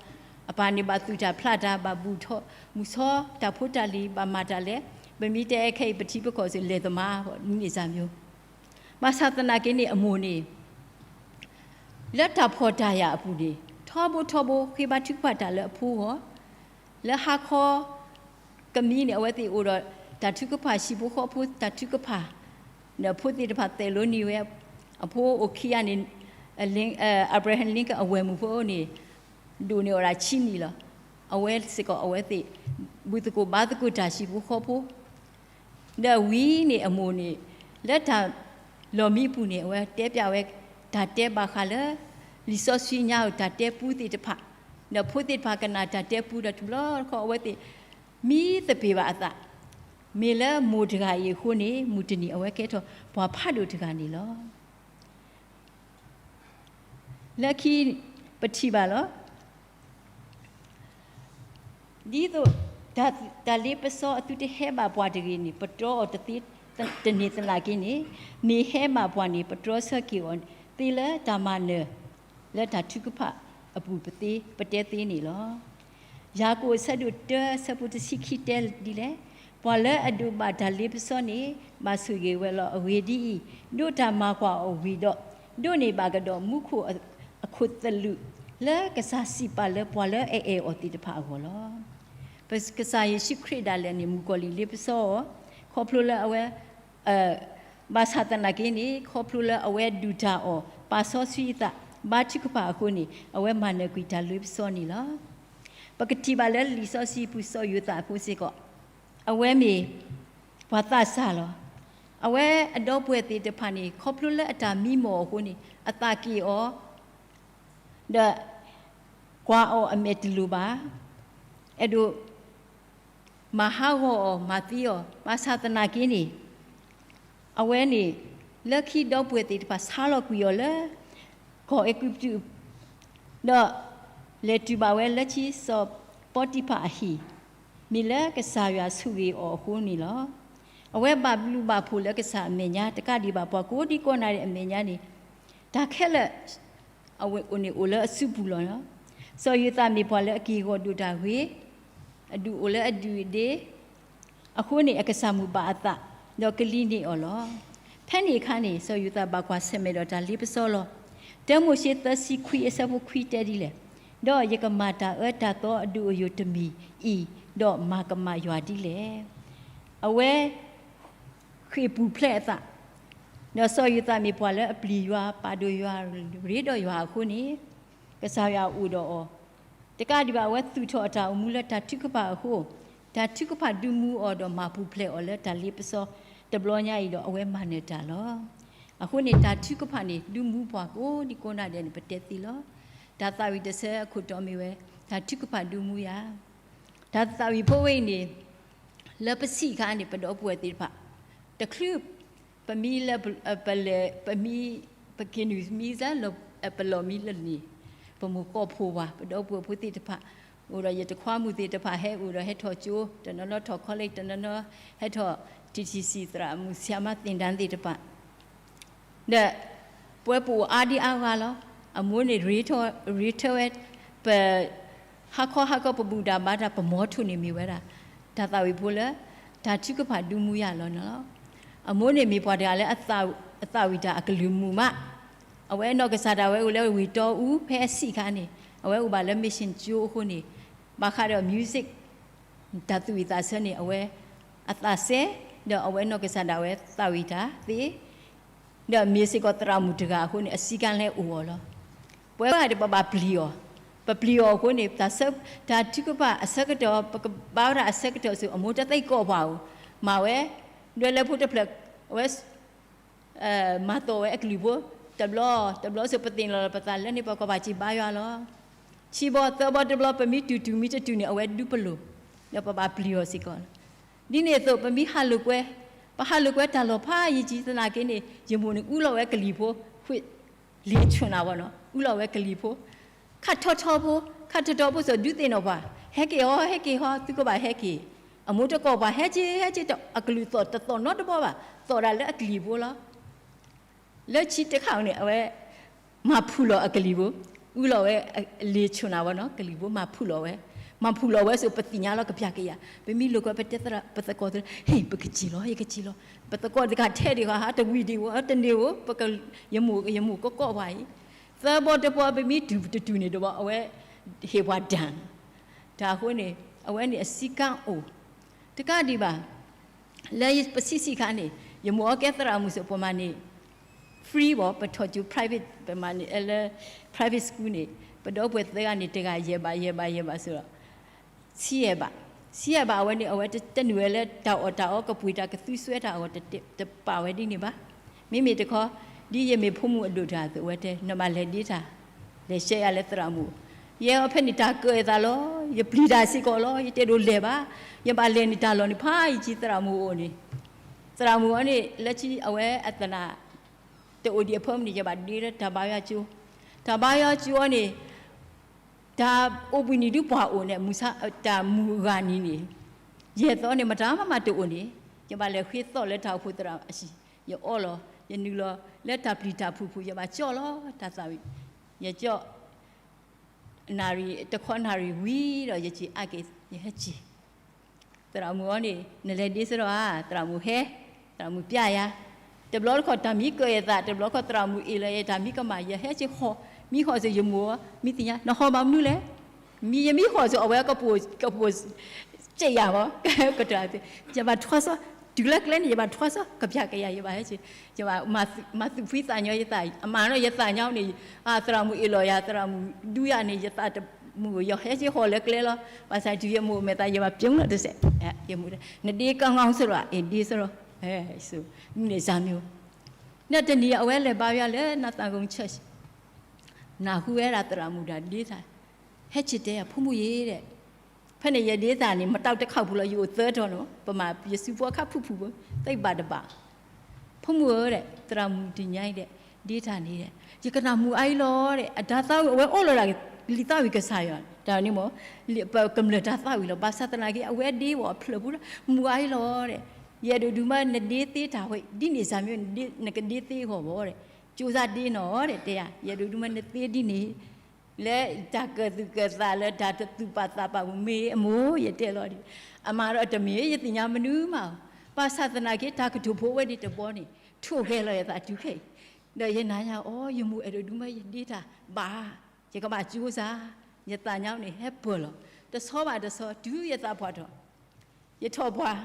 အပၢ်န့ၣ်ဘၣ်သူၣ်တၢ်ဖျးတၢ်, ဘၣ်ဘူၣ်ထီၣ်မုၢ်ဆီတၢ်ဖိတၢ်လံၤ, ဘၣ်မၤတၢ်လဲၤ, ပမ့ၢ်တဲခဲအံၤ ပထံပကီၢ်စ့ၢ် လယ်သမား ဒ်န့ၣ်စၢ်မ့ၢ် ဘၣ်ဆၣ်သနာ်က့န့ၣ် အမိၢ်န့ၣ် လၢတၢ်ဖှီၣ်တၢ်ယာ်အပူၤန့ၣ် ထီဘိထီဘိဃ့ဘါထုကဖၣ်တၢ်လၢအဖိအဂီၢ်, လၢဟါခီကမံန့ၣ် အဝဲသ့ၣ်အိၣ်ဒီးတၢ်ထုကဖၣ် ဟံၣ်ဖိဃီဖိတၢ်ထုကဖၣ်, ဒီးဖိသ့ၣ်တဖၣ်သိၣ်လိန့ၢ်ဝဲ, အဖိအိၣ်ခံဂၤန့ၣ် Abraham Lincoln အဝဲၢ်မုၣ်ဖိန့ၣ် ဒိၣ်န့ၢ်အီၤဒၣ်ဆံနံၣ်လီၤ. အဝဲစ့ၢ်ကီးအဝဲသ့ၣ် ဘူၣ်သကိးဘါသကိးတၢ်ဟံၣ်ဖိဃီဖိ ဒီးဝံၤန့ၣ်အမိၢ်န့ၣ် လၢတၢ်လီၢ်မံအပူၤန့ၣ် အဝဲတဲပျးဝဲ တၢ်တဲဘၣ်ဃးလၢ လံာ်စီဆှံညါဧိၤ တၢ်တဲပူသ့ၣ်တဖၣ်, ဒီးဖိသ့ၣ်တဖၣ်ကနၣ်တၢ်တဲပူဒီးတဘျီတခီၣ် အဝဲသ့ၣ် မံသပ့ၤဘၣ်အသး, မ့ၢ်လၢမိၢ်တဂၤအံၤအဃိန့ၣ် မုၢ်တနံၤအဝဲကဲထီၣ်ပှၤဖးဒိၣ်တဂၤန့ၣ်လီၤ. လၢခံပထံၣ်ဘၣ်လီၤ. ဒ်သိးတၢ်လ့ပစီအသုတဟဲဘၣ်ပှၤတဂ့ၤန့ၣ် ပတြီအီၤတသ့တန့ၢ်သနာ်က့န့ၣ်, မ့ၢ်ဟဲဘၣ်ပှၤန့ၣ် ပတြီဆၢက့ၤအီၤသ့လၢတၢ်မၤနၢၤ လၢတၢ်ထုကဖၣ်အပူၤပသ့ ပတဲသ့န့ၣ်လီၤ. ယၤကိာ်အဆၢဒိၣ်တၢအဆၢဖိတဆံခံတဲဒ်လဲၣ်, ပှၤလၢအဒိးဘၣ်တၢ်လ့ပစီန့ၣ် ဘၣ်ဆိၣ်ဂ့ၤဝဲလီၤ. အဂ့ၢ်ဒ်အံၤ, ဒိးတၢ်မၤကွၢ်အီၤဝံၤဒီး ဒိးန့ၢ်ဘၣ်ကဒီးမူခိၣ်အခိၣ်သလုး လၢကစၢ်စံးပာ်လၢပှၤလၢအအဲၣ်အီၤသ့ၣ်တဖၣ်အဂီၢ်လီၤ. ပကစၢ်ယ့ၣ်ၡူးခရံာ်ဒၣ်လဲာ်န့ၣ် မုၣ်ကီၤလံၢ်လ့ပစီအီၤ, ခီဖျိလၢအဝဲ ဘၣ်ဆၣ်သနာ်က့န့ၣ် ခီဖျိလၢအဝဲဒုၣ်တၢ်အီၣ် ပာ်စီဆှံအသး ဘါထုကဖၣ်အဃိန့ၣ် အဝဲမၤနၢၤကွံာ်တၢ်လ့ပစီန့ၣ်လီၤ. ပကထံၣ်ဘၣ်လၢလံာ်စီဆှံပူၤ စီၤယိၤသးအဖိစ့ၢ်ကီး အဝဲမ့ၢ်ပှၤသးစၢ်လီၤ. အဝဲအဒီပုၢ်ဝဲၢ်သ့ၣ်တဖၣ်န့ၣ် ခီဖျိလၢအတၢ်မံမီၢ်အဃိန့ၣ် အသးက့ၣ်အီၤ ဒီးကွၢ်အီၤအမဲာ်တလိၤဘၣ်, အဲၣ်ဒိး မၤဟးဂီၤအီၤ မၤသံအီၤ, ဘၣ်ဆၣ်သနာ်က့န့ၣ် အဝဲန့ၣ် လၢခံဒီပုၢ်ဝဲၢ်သ့ၣ်တဖၣ်ဆါလီၤကွံာ်အီၤလၢ ကီၢ်အဲၤကူပတူး, ဒီးလဲၤတုၤဘၣ်ဝဲလၢခံ စီၤပီတံဖၢ်အဟံၣ်, မ့ၢ်လၢကစၢ်ယွၤဆိၣ်ဂ့ၤအီၤအဃိန့ၣ်လီၤ. အဝဲဘၣ်ဘျုးဘၣ်ဖှိၣ်လၢကစၢ်အမဲာ်ညါ တကးဒံးဘၣ် ပှၤကိးဒံကိးနၤဒဲးအမဲာ်ညါန့ၣ် တၢ်ခဲလၢာ် အဝဲအိၣ်န့ၣ်အိၣ်လၢအစုပူၤလီၤ. စီၤယိၤသးမ့ၢ်ပှၤလၢအက့ၢ်ဂီၤဒိၣ်တၢ်ဂ့ၤ, အဒုးအိၣ်လၢအဒုၣ်အဒ့, အဃိန့ၣ် အကစၢ်မုၢ်ဘၣ်အသး, ဒီးကလံၤန့ၢ်အီၤလီၤ. ဖဲန့ၣ်အခါန့ၣ် စီၤယိၤသးဘၣ်ကွၢ်ဆၢၣ်မဲာ်ဒီးတၢ်လ့ပစီလီၤ. တၢမိၤၡ့သၢဆံခွံအဆၢဖိခွံတဲဒ်လဲၣ်, ဒီးယကမၤတၢ်အၢတၢ်သီအဒိၣ်အယိာ်တမံၤအံၤ, ဒီးမၤကမၣ်ယွၤဒ်လဲၣ်. အဝဲ ဃ့ၢ်ပူၤဖျဲးအသး, ဒီးစီၤယိၤသးမ့ၢ်ပှၤလၢအပျံၤယွၤ ပာ်ဒိၣ်ယွၤ ရ့ဒီးယွၤအဃိန့ၣ် ကစၢ်ယွၤအိၣ်ဒီးအီၤ, တကးဒံးဘၣ် အဝဲသူၣ်ထီၣ်အတၢ်အိၣ်မူလၢတၢ်ထုကဖၣ်အဃိ, တၢ်ထုကဖၣ်ဒုးမူအီၤဒီးမၤပူၤဖျဲးအီၤလၢတၢ်လ့ပစီတဘျီညါအံၤဒီး အဝဲမၤနၢၤတၢ်လီၤ. အဃိန့ၣ် တၢ်ထုကဖၣ်န့ၣ် ဒုးမူပှၤကိးဒံကိးနၤဒဲးန့ၣ် ပတဲသ့လီၤ. တၢ်သးဝံၣ်တဆၢအခိၣ်တီမ့ၢ်ဝဲ တၢ်ထုကဖၣ်ဒုးမူယၤ တၢ်သးဝံၣ်ဖိဝဲအံၤန့ၣ် လၢပဆံးအခါန့ၣ် ပဒီပုၢ်ဝဲၢ်သ့ၣ်တဖၣ် တချုး ပမံလၢ ပလဲၤ ပမံ ပက့ၤနုာ်မံလၢ ပလီၢ်မံလၢန့ၣ် ပမိၢ်ကီၢ်ဖိဝၤ ပဒီပုၢ်ဝဲၢ်ဖိသ့ၣ်တဖၣ် အိၣ်ဒီးယတခွါမုၣ်သ့ၣ်တဖၣ် ဟဲအိၣ်ဒီးဟဲထီၣ်ကၠိ တနီၤနီၤထီၣ် college တနီၤနီၤ ဟဲထီၣ် ထံထံဆံး သရၣ်မုၣ် ဆရာမသင်တန်းသ့ၣ်တဖၣ် ဒီး ပဝဲပအိၣ်အါဒံအါဂၤလီၤ. အမိၢ်န့ၣ်ရ့ထၢဝဲ, ပ ဟါခီဟါခီပဘူၣ်တၢ်ဘါတၢ် ပမီထိၣ်န့ၣ်မ့ၢ်ဝဲဒၣ် တၢ်သးဝံၣ်ဖိလၢ တၢ်ထုကဖၣ်ဒုးမူယၤလီၤန့ၣ်လီၤ. အမိၢ်န့ၣ်မ့ၢ်ပှၤတဂၤလၢ အသးဝံၣ်တၢ်အကလုၢ်မုာ်မး, အဝဲနီၢ်ကစၢ်ဒၣ်ဝဲအိၣ်လၢဝ့ၢ်တီအူဖဲအဆံးခါန့ၣ် အဝဲအိၣ်ဘၣ်လၢ mission ကၠိအဃိန့ၣ် ဘၣ်ဃးဒီး music တၢ်သူၣ်ဝံၣ်သးဆၢန့ၣ် အဝဲ အသးစဲ ဒီးအဝဲနီၢ်ကစၢ်ဒၣ်ဝဲသးဝံၣ်တၢ်သ့, ဒီးမ့ၢ်စ့ၢ်ကီးသရၣ်မုၣ်တဂၤအဃိန့ၣ် အစည်းကမ်းလၢအိၣ်အီၤလီၤ. ပဝဲဒၣ်ဒီးပဘၣ်ပျံၤအီၤ, ပပျံၤအီၤအဃိန့ၣ် တၢ်ထုကဖၣ်အဆၢကတီၢ် ပကဘါဝဲဒၣ်အဆၢကတီၢ်ဆူ အမိၢ်တသံကိးပှၤဧိၤ, မၤဝဲ ဒွဲလၢဖိတဖျၢၣ် အဝဲ မၤသီၣ်ဝဲအကလုၢ်ဖိ တဘျီ တဘျီဆူ ပသ့ၣ်နီၣ်လီၤပသးလၢန့ၣ် ပကဘၣ်စံးဘါယွၤလီၤ. ခံဘီသၢဘီတဘျီ ပမ့ၢ်တူၢ်တူၢ်မ့ၢ်တတူၢ်န့ၣ် အဝဲဒုးပလိာ်, ဒီးပဘၣ်ပျံၤအီၤစ့ၢ်ကီးလီၤ. ဒ်န့ၣ်အသိး ပမ့ၢ်ဟးလိာ်ကွဲ, ပဟးလိာ်ကွဲတၢ်လီၢ်ဖးယံာ်ကံသနာ်က့န့ၣ် ယမိၢ်န့ၣ်အူလီၤဝဲကလံၤဖိ, ဃ့ၢ် လံာ်ဆူၣ်နၢ်ဝဲနီၤ အူလီၤဝဲကလံၤဖိ, ခးထီထီဖိ, ခးထီထီဖိစ့ၢ် ဒုးသ့ၣ်နီၣ်ပှၤ, ဟဲက့ၤဟီ ဟဲက့ၤဟီ သုကဘၣ်ဟဲက့ၤ, အမိၢ်တကိးပှၤ ဟဲက့ၤ ဟဲက့ၤ အကလုၢ်သီၣ်တသီၣ်နီတဘီဘၣ်, သီၣ်ဒၣ်လၢအကလံၤဖိလီၤ. လၢခံတခါန့ၣ် အဝဲ မၤဖုၣ်လီၤအကလံၤဖိ, အူလီၤဝဲ လံာ်ဆူၣ်နၢ်ဝဲနီၤ ကလံၤဖိ မၤဖုၣ်လီၤဝဲ, မၤဖုၣ်လီၤဝဲစ့ၢ် ပသ့ၣ်ညါလီၤကပျၢ်ကယၤ, ပမ့ၢ်လိာ်ကွဲ ပတဲသရၣ် ပသကိးသရၣ် ဟ့ၣ် ပကစံၢ်လီၤ ယကစံၢ်လီၤ, ပသကိးတဂၤထဲဒံးဂၤ ဟးတဝံၤဒံးဧိၤ တန့ၢ်ဧိၤ, ယမိၢ် ယမိၢ်ကကိးပှၤအံၤ, သၢဘီတဘီ ပမ့ၢ်တူၢ်တတူၢ်န့ၣ်တဘီ အဝဲ ဟ့ၣ်ပှၤဒၣ် တၢ်အဃိန့ၣ် အဝဲန့ၣ်အစည်းကမ်းအိၣ်, တကးဒံးဘၣ် လၢပဆံးဆံးခါန့ၣ် ယမိၢ်အီၤကဲသရၣ်မုၣ်စ့ၢ် ပမၤန့ၣ် free ဘၣ် ပထီၣ်ကၠိ private ပမၤန့ၣ်လၢ private school န့ၣ် ပဒီပုၢ်ဝဲၢ်သၢဂၤန့ၣ် တဂၤယဲၢ်ဘး ယဲၢ်ဘး ယဲၢ်ဘးစ့ၢ်ဒီး ဆံယဲၢ်ဘး, ဆံယဲၢ်ဘးအဝဲန့ၣ် အဝဲတနုာ်ဝဲလၢတၢ်အီၣ်တၢ်အီ ကပှ့ၤတၢ်ကသူစွဲတၢ်အဂီၢ် တပာ်ဝဲဒ်န့ၣ်ဘၣ်. မ့မ့ၢ်တခီ ဒ်ယမ့ၢ်ဖိမုၣ်အဒိၣ်တဂၤအသိး အဝဲတဲ နဘၣ်လဲၤဒ့တၢ် လဲၤဆှၢယၤလၢသရၣ်မုၣ်, ယဲအီၤဖဲန့ၣ်တၢ်ကၢၢ်အသးလီၤ, ယပျံၤတၢ်စ့ၢ်ကီးလီၤ, ယတဲဒိးလဲၤဘၣ်, ယဘၣ်လဲၤန့ၣ်တၢ်လီၢ်န့ၣ် ဖးယံာ်ကံသရၣ်မုၣ်အအိၣ်န့ၣ်, သရၣ်မုၣ်အီၤန့ၣ် လၢခံအဝဲအသနၢ် တအိၣ်ဒံးအဖၢမုၢ်န့ၣ် ယဘၣ်ဒ့လၢတၢ်ဘါယွၤကၠိ, တၢ်ဘါယွၤကၠိအီၤန့ၣ် တၢ်အိၣ်ဘှံးနံၤဒုးပှၤအိၣ်န့ၣ် မုၢ်ဆါ တၢ်မုၢ်အဂၤနံၤန့ၣ် ယဲၢ်သီန့ၣ် မတၤမးမးတအိၣ်န့ၣ် ယဘၣ်လဲၤဃ့သီၣ်လၢတၢ်အိၣ်ဖှိၣ်သရၣ်အဟံၣ်, ယအီလီၤ ယနုာ်လီၤ လၢတၢ်ပျံၤတၢ်ဖုးဖုး ယဘၣ်ကၠီၣ်လီၤတၢ်သးဝံၣ်, ယကၠီၣ် နၣ်ရံၣ် တခီနၣ်ရံၣ်ဝံၤဒီး ယစံးအါက့ၤ ယဟဲက့ၤ သရၣ်မုၣ်အီၤန့ၣ် နလဲၤဒ့စ့ၢ်ဒီးဧါ, သရၣ်မုၣ်ဟဲ, သရၣ်မုၣ်ပျဲယၤ, တဘျီတခီၣ်တၢ်မံကၢၢ်ယသး တဘျီတခီၣ်သရၣ်မုၣ်အ့ၣ်လီၤယတၢ်မံကမၣ် ယဟဲက့ၤဟီၣ်, မံဟီၣ်စ့ၢ် ယမိၢ်အီၤ မံသ့ၣ်ညါ နဟီၣ်ဘၣ်မနုၤလဲၣ်, မံယမံဟီၣ်စ့ၢ် အဝဲကပိာ် ကပိာ် စ့ၢ်ယၤမး ကတၢၢ် ယဘၣ်ထွါစီ တုၤလၢကျဲန့ၣ် ယဘၣ်ထွါစီ ကပျၢ်ကယၤ ယဘၣ်ဟဲက့ၤ, ယဘၣ်မၤသုးဖှံသးညီယသး အမၤနီၢ်ယသးညါန့ၣ်, သရၣ်မုၣ်အ့ၣ်လီၤယၤ သရၣ်မုၣ်ဒုးယၤန့ၣ် ယသးတမုာ် ယဟဲက့ၤဟီၣ်လၢကျဲလီၤ, ဘၣ်ဆၣ်တုၤယမိၢ်မဲာ်သး ယဘၣ်ပျိလီၤတစဲး, ယမိၢ်တဲ နဒ့ကီငီစ့ၢ်လီၤ အ့ၣ်ဒ့စ့ၢ်လီၤ, န့ၣ်စၢ်မ့ၢ်, ဒီးတနံၤအဝဲလဲၤဘါယွၤလၢ နသးကိ church နၢ်ဟူဝဲဒၣ်သရၣ်မုၣ်တၢ်ဒ့တၢ်, ဟဲက့ၤတဲယၤ ဖိမုၣ်ယ့ၤဒီး, ဖဲန့ၣ်ယဒ့တၢ်န့ၣ် မတၤတခါပူၤလီၤ ယအိၣ်သၢတီၤနီၤ ပမၤယစုဖိအခါဖုၣ်ဖုၣ်ဖိ သ့ၣ်ဘၣ်တဘၣ်, ဖိမုၣ်ဧၢဒီး သရၣ်မုၣ်တနံၤအံၤဒီး ဒ့တၢ်န့ၣ်ဒီး ယကနၣ်မုာ်အါအံၤလီၤဒီး အတၢ်သးဝံၣ်အဝဲအိၣ်လီၤဒၣ် လံာ်သးဝံၣ်ကစၢ်ယွၤ တၢ်န့ၣ်မ့ၢ် ပကမျၢၢ်တၢ်သးဝံၣ်လီၤ ဘၣ်ဆၣ်သနာ်က့ အဝဲဒ့ဝဲအဖျၢၣ်ပူၤဒီး မုာ်အါအံၤလီၤဒီး, ယအဲၣ်ဒိးဒုးမး နဒ့သ့တၢ်ဝဲ ဒ်န့ၣ်စၢ်မ့ၢ် နကဒ့သ့အဂီၢ်ဘၣ်ဒီး, ကၠိစါဒ့နီၤဒီး တဲယၤ ယအဲၣ်ဒိးဒုးမး နသ့ဒ်န့ၣ် လၢတၢ်ကၢၣ်သူၣ်ကၢၣ်သးလၢတၢ်တသူၣ်ပာ်သးပာ်ပူၤမ့ၢ်အမိၢ် ယတဲလီၤဒီး, အမၤဒီးတမ့ၢ် ယသ့ၣ်ညါမနုၤမး, ဘၣ်ဆၣ်သနာ်က့ တၢ်ကတိၤဖိဝဲဒၣ်တဘီန့ၣ် ထိၣ်ဂဲၤလီၤယသးတုၤခဲအံၤ, ဒီးယနာ်ညါအီၤ ယမိၢ်အဲၣ်ဒိးဒုးမးယဒ့တၢ်ဘၣ်, ယကဘၣ်ကၠိစါ, ယသးညါန့ၣ်ဟဲပၢၢ်လီၤ, တဆီဘၣ်တဆီ တုၤယသးပှၢ်ထီၣ်, ယထီၣ်ပှၢ်,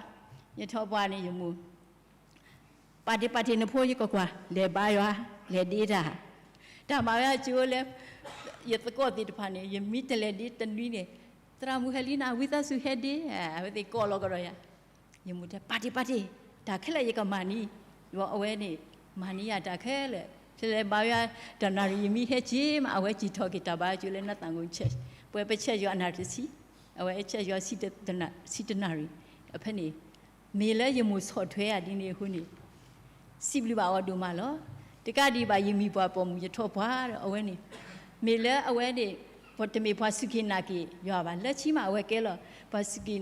ယထီၣ်ပှၢ်န့ၣ်ယမိၢ် ပာ်တ့ၢ်ပာ်တ့ၢ်နဖိ ယကကွၢ် လဲၤဘါယွၤ လဲၤဒ့တၢ်, တၢ်မၤဝဲကၠိလၢ ယသကိးသ့ၣ်တဖၣ်န့ၣ် ယမ့ၢ်တလဲၤဒ့တနွံန့ၣ် သရၣ်မုၣ်ဟဲလံနၤ ဝံသးစူၤဟဲဒ့, အဝဲသ့ၣ်ကိးလီၤကဒီးယၤ, ယမိၢ်တဲ ပာ်တ့ၢ်ပာ်တ့ၢ်, တၢ်ခဲလၢာ်ယကမၤန့ၢ်, ဒီးအဝဲန့ၣ် မၤန့ၢ်ယၤတၢ်ခဲလၢာ်, ဖဲလဲၣ်ဘါယွၤ တနၣ်ရံၣ်ယမ့ၢ်ဟဲက့ၤမး အဝဲစံၣ်ထီၣ်က့ၤတၢ်ဘါကၠိလၢ နသးကိ church, ပဝဲပ church ယွၤဆံတနၣ်ရံၣ်, အဖဲန့ၣ် မ့ၢ်လၢယမိၢ်ဆီၣ်ထွဲယၤဒ်န့ၣ်အဃိန့ၣ် စံးဘျုးဘၣ်အီၤဒိၣ်မးလီၤ. တကးဒံးဘၣ် ယမံၤပှၢ်ပိာ်မုၣ် ယထီၣ်ပှၢ်ဒီးအဝဲန့ၣ်, မ့ၢ်လၢအဝဲန့ၣ် တမ့ၢ်ပှၤစူၢ်က့ၤနာ်က့ၤယွၤဘၣ်, လၢခံမးအဝဲကဲလီၤ ပှၤစူၢ်က့ၤ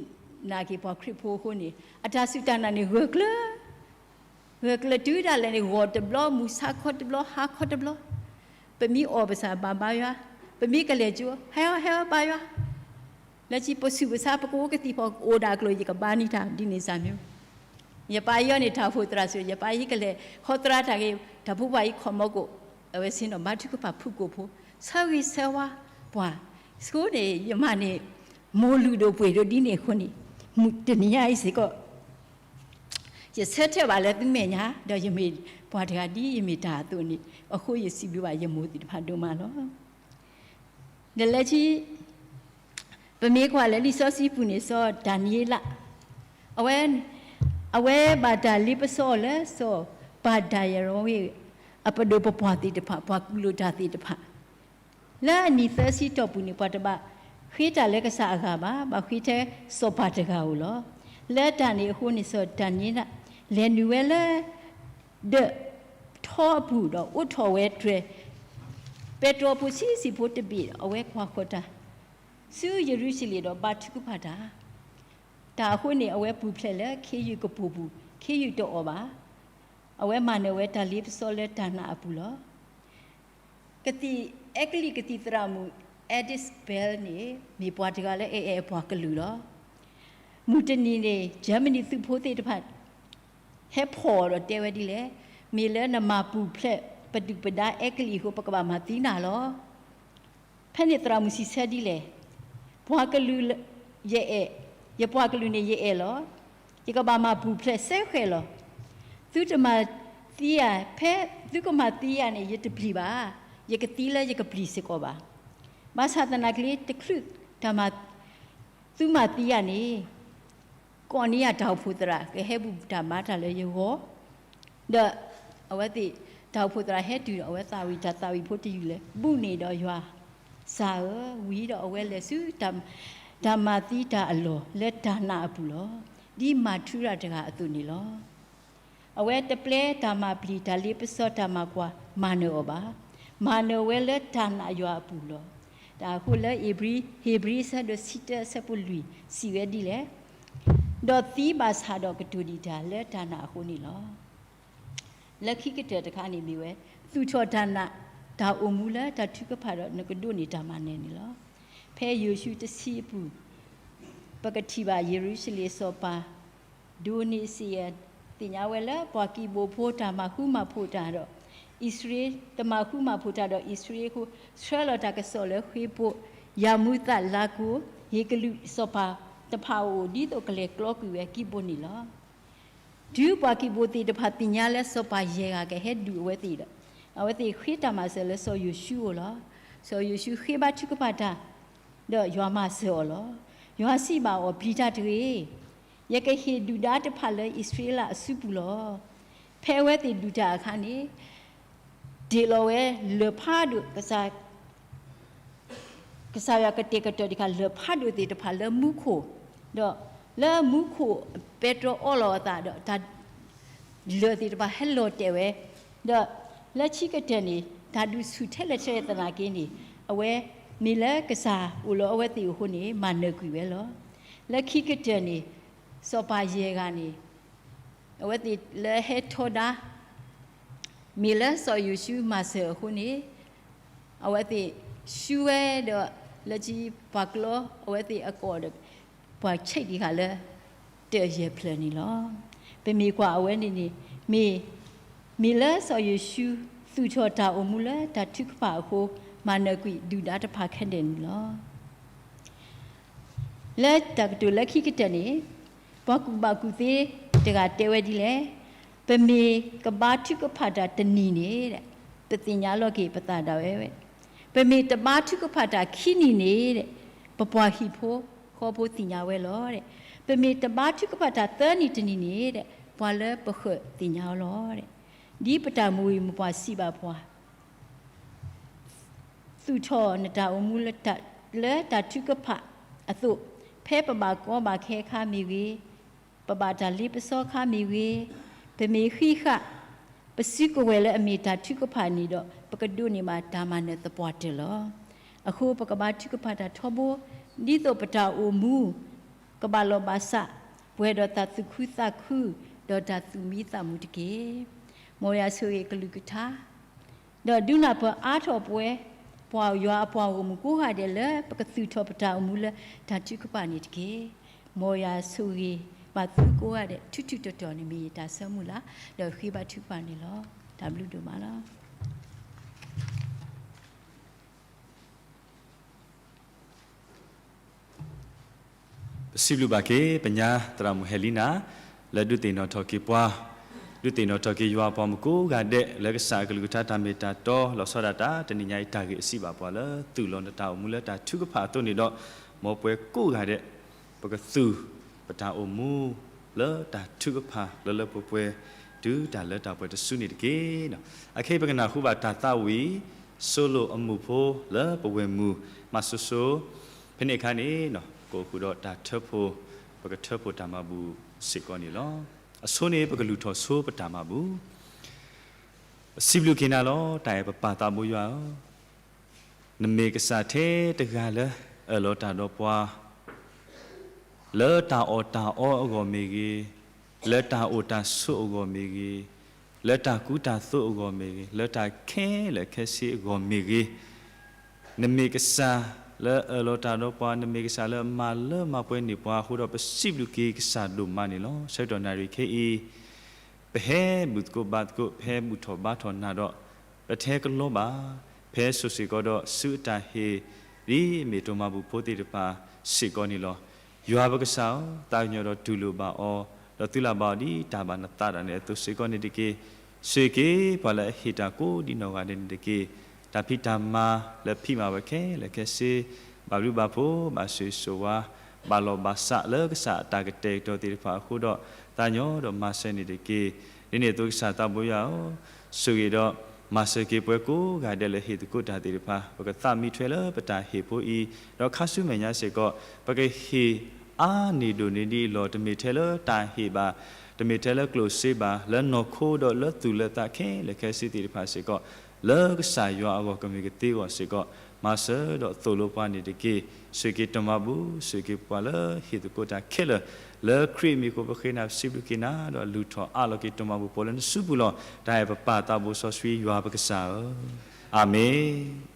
နာ်က့ၤပှၤခရံာ်ဖိအဃိန့ၣ် အတၢ်စူၢ်တၢ်နာ်န့ၣ်ဂၢၢ်ကျၢၤ, ဂၢၢ်ကျၢၤတုၤဒၣ်လဲာ်န့ၣ် ဂီၤတဘျီ မုၢ်ဆါခီတဘျီ ဟါခီတဘျီ, ပမ့ၢ်အီၣ်ပစၢ်ဘၣ်ဘါယွၤ, ပမ့ၢ်ကလဲၤကၠိ ဟဲအီၤ ဟဲအီၤဘါယွၤ, လၢခံပစူၢ်ပစါ ပကအိၣ်ကသံၣ်ဖီ အိၣ်ဒၣ်အကျိၤ ယကဘါန့ၢ်တၢ်ဒ်န့ၣ်စၢ်မ့ၢ် ယပၢ်အံၤအီၤန့ၣ် တၢ်အိၣ်ဖှိၣ်သရၣ်စၢၤ ယပၢ်အံၤကလဲၤခီသရၣ်တၢ်ဂ့ၤ တၢ်ဖိပှၤအံၤခီၣ်မီၢ်ကိၣ်, အဝဲစ့ၢ်နီၤ ဘါထုကဖၣ်ဖုၣ်ကိာ်ဖိ ဆၢဂ့ၤဆၢဝါပှၤ, ဆိန့ၣ် ယမၤန့ၣ် မိၢ်လုၢ်ဒိၣ်ပှ့ၤဒိၣ်ဒ်န့ၣ်အဃိန့ၣ် မုၢ်တနံၤညါအံၤစ့ၢ်ကီး ယဆၢထၢၣ်ဘၣ်လၢသုမဲာ်ညါ ဒီးယမ့ၢ်ပှၤတဂၤဒ်ယမ့ၢ်တၢ်အသိးန့ၣ် အဃိယစံးဘျုးဘၣ်ယမိၢ်သ့ၣ်တဖၣ်ဒိၣ်မးလီၤ. ဒီးလၢခံ ပမ့ၢ်ကွၢ်လၢလံာ်စီဆှံပူၤန့ၣ် စီၤဒၤနံးယ့လး အဝဲ အဝဲဘၣ်တၢ်လ့ပစီအီၤလၢစီၤပၤဒၤရံး အပဒိၣ်ပပှၢ်သ့ၣ်တဖၣ် ပှၤကူၣ်လိာ်တၢ်သ့ၣ်တဖၣ် လၢအနံၣ်သၢဆံတီၢ်ပူၤန့ၣ် ပှၤတဘၣ်ဃ့တၢ်လၢကစၢ်အဂၤဘၣ်, ဘၣ်ဃ့ထဲစီၤပၤတဂၤဧိၤလီၤ. လၢတၢ်န့ၣ်အဃိန့ၣ် စီၤဒၤနံးယ့လး လဲၤနုာ်ဝဲလၢ ဒၢးထီအပူၤဒီး အိးထီၣ်ဝဲတြဲၤ ပဲတြီဖိဆံးဆံးဖိတဘ့ၣ်ဒီး အဝဲကွၢ်ဃီၤတၢ် ဆူယရူၤၡလ့ၣ်ဒီးဘါထုကဖၣ်တၢ်, တၢ်အဃိန့ၣ် အဝဲပူၤဖျဲးလၢခ့ယုၢ်ကပိာ်ပူၤ ခ့ယုၢ်တအီၣ်ဘၣ်. အဝဲမၤနၢၤဝဲတၢ်လ့ပစီလၢတၢ်နာ်အပူၤလီၤ. ကသံၣ်အဲကလံးကသံၣ်သရၣ်မုၣ် Edith Bell န့ၣ် မ့ၢ်ပှၤတဂၤလၢအအဲၣ်အပှၤကလုာ်လီၤ. မုၢ်တနံၤန့ၣ် ကၠၢမနံၤသုးဖိသ့ၣ်တဖၣ် ဟဲဖီၣ်အီၤဒီးတဲဝဲဒ်လဲၣ်, မ့ၢ်လၢနမၤပူၤဖျဲးပဒုၣ်ပဒါအဲကလံးအဃိ ပကဘၣ်မၤသံနၤလီၤ. ဖဲန့ၣ်သရၣ်မုၣ်စံးဆၢဒ်လဲၣ်, ပှၤကလုာ် ယအဲၣ်, ယပှၤကလုာ်န့ၣ်ယအဲၣ်လီၤ. ယကဘၣ်မၤပူၤဖျဲးစဲဃဲးလီၤ. သုတမၤသံယၤ, ဖဲသုကမၤသံယၤန့ၣ် ယတပျံၤဘၣ်. ယကသံလၢယကပျံၤစ့ၢ်ကီးဘၣ်. ဘၣ်ဆၣ်သနာ်က့ တချုးတၢ်မၤ သုမၤသံယၤန့ၣ် ကိးန့ၢ်ယၤတၢ်အိၣ်ဖှိၣ်သရၣ် ကဟဲဘူၣ်တၢ်ဘါတၢ်လၢယဂီၢ်, ဒီးအဝဲသ့ၣ် တၢ်အိၣ်ဖှိၣ်သရၣ်ဟဲတုၤဒီး အဝဲသးဝံၣ်တၢ်သးဝံၣ်ဖိတယုၢ်လၢ ဘူးန့ၢ်ဒီးယွၤ, စၢ်ဧၢ, ဝံၤဒီးအဝဲလဲၤဆူ တၢ်မၤသံတၢ်အလီၢ်လၢတၢ်နာ်အပူၤလီၤ. ဒ်မၤထူရၤတဂၤအသိးန့ၣ်လီၤ. အဝဲတပျဲတၢ်မၤပျံၤတၢ်လ့ပစီတၢ်မၤကွၢ်မၤနၢၤအီၤဘၣ်. မၤနၢၤဝဲလၢတၢ်နာ်ယွၤအပူၤလီၤ. တၢ်အဃိလၢဧ့ၤဘြံၤ ဧ့ၤဘြံၤအဆၢဒိၣ်ဆံတၢအဆၢဖိလွံၢ် စံးဝဲဒ်လဲၣ်, ဒီးသံဘၣ်ဆၣ်ဒီးကတိၤဒံးတၢ်လၢတၢ်နာ်အဃိန့ၣ်လီၤ. လၢခံကတၢၢ်တခါန့ၣ်မ့ၢ်ဝဲ သူၣ်ထီၣ်တၢ်နာ် တၢ်အိၣ်မူလၢတၢ်ထုကဖၣ်ဒီး နကဒိးန့ၢ်တၢ်မၤနၢၤန့ၣ်လီၤ. ဖဲယိၤၡူတဆံအပူၤ ပကထံၣ်ဘၣ်ယရူၤၡလ့ၣ်စီၤပၤ ဒိၤန့စ့ယဲၢ် သ့ၣ်ညါဝဲလၢပှၤကံးဘိဖိတၢ်မၤဃူမၤဖိးတၢ်ဒီး အံၣ်စရ့လး တမၤဃူမၤဖိးတၢ်ဒီးအံၣ်စရ့လးအဃိ ဆှၢလီၤတၢ်ကစီၣ်လၢဃ့ဘိ ယၤမူသးလါကိၤ ဟ့ၣ်ကလူးစီၤပၤတဖၣ်အအိၣ် ဒ်သိးကလဲၤကျီကွံာ်ဝဲကံးဘိန့ၣ်လီၤ. တုၤပှၤကံးဘိသ့ၣ်တဖၣ်သ့ၣ်ညါလၢစီၤပၤယဲၢ်ဂၤကဟဲဒုးအဝဲသ့ၣ်ဒီး အဝဲသ့ၣ်ဃ့တၢ်မၤစၢၤလၢစီၤယိၤၡူအအိၣ်လီၤ. စီၤယိၤၡူဃ့ဘါထုကဖၣ်တၢ် ဒီးယွၤမၤစၢၤအီၤလီၤ. ယွၤစံးဘၣ်အီၤ, ပျံၤတၢ်တဂ့ၤ, ယကဟ့ၣ်ဒုၣ်ဒါတဖၣ်လၢအံၣ်စရ့လးအစုပူၤလီၤ. ဖဲအဝဲသ့ၣ်ဒုးတၢ်အခါန့ၣ် တ့ၢ်လီၤဝဲလၢၢ်ဖးဒိၣ် ကစၢ်ယွၤကတဲာ်ကတီၤတခါ လၢၢ်ဖးဒိၣ်သ့ၣ်တဖၣ်လၢမူခိၣ်, ဒီးလၢမူခိၣ်ပဲတြီအီလီၤအသးဒီး တၢ်လၢၢ်သ့ၣ်တဖၣ်ဟဲလီၤတဲာ်ဝဲ, ဒီးလၢခံကတၢၢ်န့ၣ် တၢ်ဒုးဆူၣ်ထဲလဲၣ်ထဲလဲၣ်သနာ်က့န့ၣ် အဝဲမ့ၢ်လၢကစၢ်အိၣ်လၢအဝဲသ့ၣ်အဃိန့ၣ် မၤနၢၤကွံာ်ဝဲလီၤ. လၢခံကတၢၢ်န့ၣ် စီၤပၤယဲၢ်ဂၤန့ၣ် အဝဲသ့ၣ်လၢဟဲထီဒါ မ့ၢ်လၢစီၤယိၤၡူမၤစၢၤအဃိန့ၣ် အဝဲသ့ၣ်ဆူဝဲဒီး လၢခံပှၤကျီ အဝဲသ့ၣ်အကိာ်ဒီး ပှၤဆံးဒံးဃာ်လၢ တၢၢ်ယဲၢ်ဖျၢၣ်န့ၣ်လီၤ. ပမ့ၢ်ကွၢ်အဝဲန့ၣ်န့ၣ် မ့ၢ် မ့ၢ်လၢစီၤယိၤၡူ သူၣ်ထီၣ်တၢ်အိၣ်မူလၢတၢ်ထုကဖၣ်အဃိ မၤနၢၤကွံာ်ဒုၣ်ဒါတဖၣ်ခဲလၢာ်န့ၣ်လီၤ. လၢတၢ်ကတိၤလၢခံကတၢၢ်န့ၣ် ပှၤကူၣ်ဘၣ်ကူၣ်သ့တဂၤတဲဝဲဒ်လဲၣ်, ပမ့ၢ်ကဘါထုကဖၣ်တၢ်တနံၤန့ၣ် ပသ့ၣ်ညါလီၤက့ၤပသးဒၣ်ဝဲ, ပမ့ၢ်တဘါထုကဖၣ်တၢ်ခံနံၤန့ၣ် ပပှၤဟံၣ်ဖိဃီဖိသ့ၣ်ညါဝဲလီၤ. ပမ့ၢ်တဘါထုကဖၣ်တၢ်သၢနံၤတနံၤန့ၣ် ပှၤလၢပဃၢၤသ့ၣ်ညါအီၤလီၤ. ဒ်ပတၢ်မူဝံၤမပှၤစံးဘၣ်ပှၤ သူၣ်ထီၣ်နတၢ်အိၣ်မူလၢတၢ်ထုကဖၣ်အသိး, ဖဲပဘၣ်ကီဘၣ်ခဲအခါမ့ၢ်ဂ့ၤ, ပဘၣ်တၢ်လ့ပစီအခါမ့ၢ်ဂ့ၤ, ပမ့ၢ်ဃံးဃာ် ပစုကဝဲၤလၢအမ့ၢ်တၢ်ထုကဖၣ်န့ၣ်ဒီး ပကဒိးန့ၢ်ဘၣ်တၢ်မၤနၢၤသပှၢ်တၢၢ်လီၤ. အဃိပကဘါထုကဖၣ်တၢ်ထီဘိ ဒ်သိးပတၢ်အိၣ်မူ ကဘၣ်လီၢ်ဘၣ်စး ပှဲၤဒီးတၢ်သူၣ်ခုသးခု ဒီးတၢ်သူၣ်မံသးမုာ်တက့ၢ်. မ်ယွၤဆိၣ်ဂ့ၤကလုၢ်ကထါ ဒီးဒုးနၢ်ပၢၢ်အါထီၣ်ပဝဲ ပှၤယွၤအပှၤဂီၢ်မုၢ်ကိးဂၤဒဲးလၢ ပကသူၣ်ထီၣ်ပတၢ်အိၣ်မူလၢတၢ်ထုကဖၣ်န့ၣ်တက့ၢ်. မ်ယွၤဆိၣ်ဂ့ၤဘၣ်သုကိးဂၤဒဲး ထူးထူးတီၤတီၤန့ၣ် မ့ၢ်ယတၢ်ဆၢမုၢ်လၢ် ဒီးဃ့ဘါထုကဖၣ်န့ၣ်လီၤ. တၢ်ဘျုးဒိၣ်မးလီၤ. ပစံးဘျုးဘၣ်က့ၤ ပညါသရၣ်မုၣ်ဟဲလံနၤ လၢဒုးသ့ၣ်နီၣ်ထီၣ်က့ၤပှၤ, ဒုးသ့ၣ်နီၣ်ထီၣ်က့ၤယွၤအပှၤမုၣ်ကိးဂၤဒဲး လၢကစၢ်အကလုၢ်ကထါတၢ်မ့ၢ်တၢ်တီ လီၤဆီဒၣ်တၢ် တနံၤညါအံၤတၢ်ဂ့ၢ်အစံးဘၣ်ပှၤလၢ သူၣ်လီၤနတၢ်အိၣ်မူလၢတၢ်ထုကဖၣ်အသိးန့ၣ်ဒီး မ်ပဝဲကိးဂၤဒဲး ပကသူၣ်ပတၢ်အိၣ်မူလၢတၢ်ထုကဖၣ်လၢလၢပှဲၤပှဲၤ တုၤတၢ်လၢတၢ်ပှဲၤတစုန့ၣ်တက့ၢ်. အခဲအံၤပကနၢ်ဟူဘၣ်တၢ်သးဝံၣ် စီၤလိာ်အမုၢ်ဖိလၢပဝဲၢ်မုၣ် မၤစိၤစိၤ ဖဲန့ၣ်အခါန့ၣ် ကအိၣ်ဃုာ်ဒီးတၢ်ထၢဖှိၣ် ပကထၢဖှိၣ်တၢ်မၤဘူၣ်စ့ၢ်ကီးန့ၣ်လီၤ. အဆိန့ၣ် ပကလူၤထီၣ်ဆိပတၢ်မၤဘူၣ် ပစံးဘျုးက့ၤနၤလီၤ တၢ်အဲၣ်ပပၢ်သးဘိယွၤဧၢ, နမ့ၢ်ကစၢ်ထဲတဂၤလၢအၢၣ်လီၤတၢ်ဒီးပှၤ လၢတၢ်အီၣ်တၢ်အီအဂီၢ်မ့ၢ်ဂ့ၤ, လၢတၢ်အိၣ်တၢ်ဆိးအဂီၢ်မ့ၢ်ဂ့ၤ, လၢတၢ်ကူတၢ်သိးအဂီၢ်မ့ၢ်ဂ့ၤ, လၢတၢ်ခဲလၢာ်ခဲဆ့အဂီၢ်မ့ၢ်ဂ့ၤ, နမ့ၢ်ကစၢ်လၢအၢၣ်လီၤတၢ်ဒီးပှၤ, နမ့ၢ်ကစၢ်လၢအမၤလၢမၤပှဲၤန့ၢ်ပှၤအဃိဒီး ပစံးဘျုးက့ၤကစၢ်ဒိၣ်မးန့ၣ်လီၤ. ဆၢကတီၢ်နၣ်ရံၣ်ခဲအံၤ ပဟဲဘူၣ်သကိးဘါသကိး, ပဟဲဘူၣ်ထီၣ်ဘါထီၣ်နၤဒီး ပတဟဲကလီဘၣ်, ပဟဲစိာ်စ့ၢ်ကီးဒီးစုအတၢ်ဟ့ၣ် ဒ်မ့ၢ်တၢ်မၤဘူၣ်ဖိသ့ၣ်တဖၣ်စ့ၢ်ကီးန့ၣ်လီၤ. ယွၤပကစၢ်ဧၢ, သးကညီၤဒီးတူၢ်လိာ်ဘၣ်အီၤ, ဒီးသုလၢ်ဘၣ်အီၤဒ်တၢ်ဘၣ်နသးဒၣ်နဲအသိးစ့ၢ်ကီးန့ၣ်တက့ၢ်. ဆိၣ်ဂ့ၤက့ၤပှၤလၢအဟ့ၣ်တၢ်ကိးဒ်နီၢ်ဂၤဒဲးန့ၣ်တက့ၢ်. တၢ်ဖံးတၢ်မၤလၢဖံးမၤဝဲခဲလၢာ်ခဲဆ့, ဘၣ်ဘျုးဘၣ်ဖှိၣ်, ဘၣ်ဆိၣ်ဂ့ၤဆိၣ်ဝါ, ဘၣ်လီၢ်ဘၣ်စးလၢကစၢ်အတၢ်ကတဲာ်ကတီၤသ့ၣ်တဖၣ်အဃိဒီး သးကညီၤဒီးမၤစၢၤန့ၣ်တက့ၢ်. ဒ်န့ၣ်အသိးကစၢ်သးဘိယွၤဧၢ, ဆိၣ်ဂ့ၤဒီးမၤစၢၤက့ၤပှၤကိးဂၤဒဲးလၢဟ့ၣ်သကိးတၢ်သ့ၣ်တဖၣ်, ပကသးမံထွဲလၢပတၢ်ဟ့ၣ်ဖိအံၤ, ဒီးခါဆူမဲာ်ညါစ့ၢ်ကီး ပကဟ့ၣ်အါန့ၢ်ဒိၣ်န့ၢ်ဒ်အံၤလီၤ. တမ့ၢ်ထဲလၢတၢ်ဟ့ၣ်ဘၣ်, တမ့ၢ်ထဲလၢကျိၣ်စ့ဘၣ်, လၢနီၢ်ခိဒီးလၢသူၣ်လၢသးခဲလၢာ်ခဲဆ့သ့ၣ်တဖၣ်စ့ၢ်ကီး, လၢကစၢ်ယွၤအဂီၢ်ကမ့ၢ်ကသ့အဂီၢ်စ့ၢ်ကီး, မၤစၢၤဒီးသိၣ်လိပှၤန့ၣ်တက့ၢ်. ဆိၣ်ဂ့ၤက့ၤတၢ်မၤဘူၣ်, ဆိၣ်ဂ့ၤက့ၤပှၤလၢဟ့ၣ်သကိးတၢ်ခဲလၢာ်, လၢခရံာ်အမံၤအဃိပဃ့နၤပစံးဘျုးက့ၤနၤ, ဒီးလုၢ်ထီၣ်အးလီၤက့ၤတၢ်မၤဘူၣ်ဖိလၢနစုပူၤလီၤ. တၢ်အဲၣ်ပပၢ်သးဘိစီဆှံယွၤပကစၢ်ဧၢ, အၤမ့ၣ်.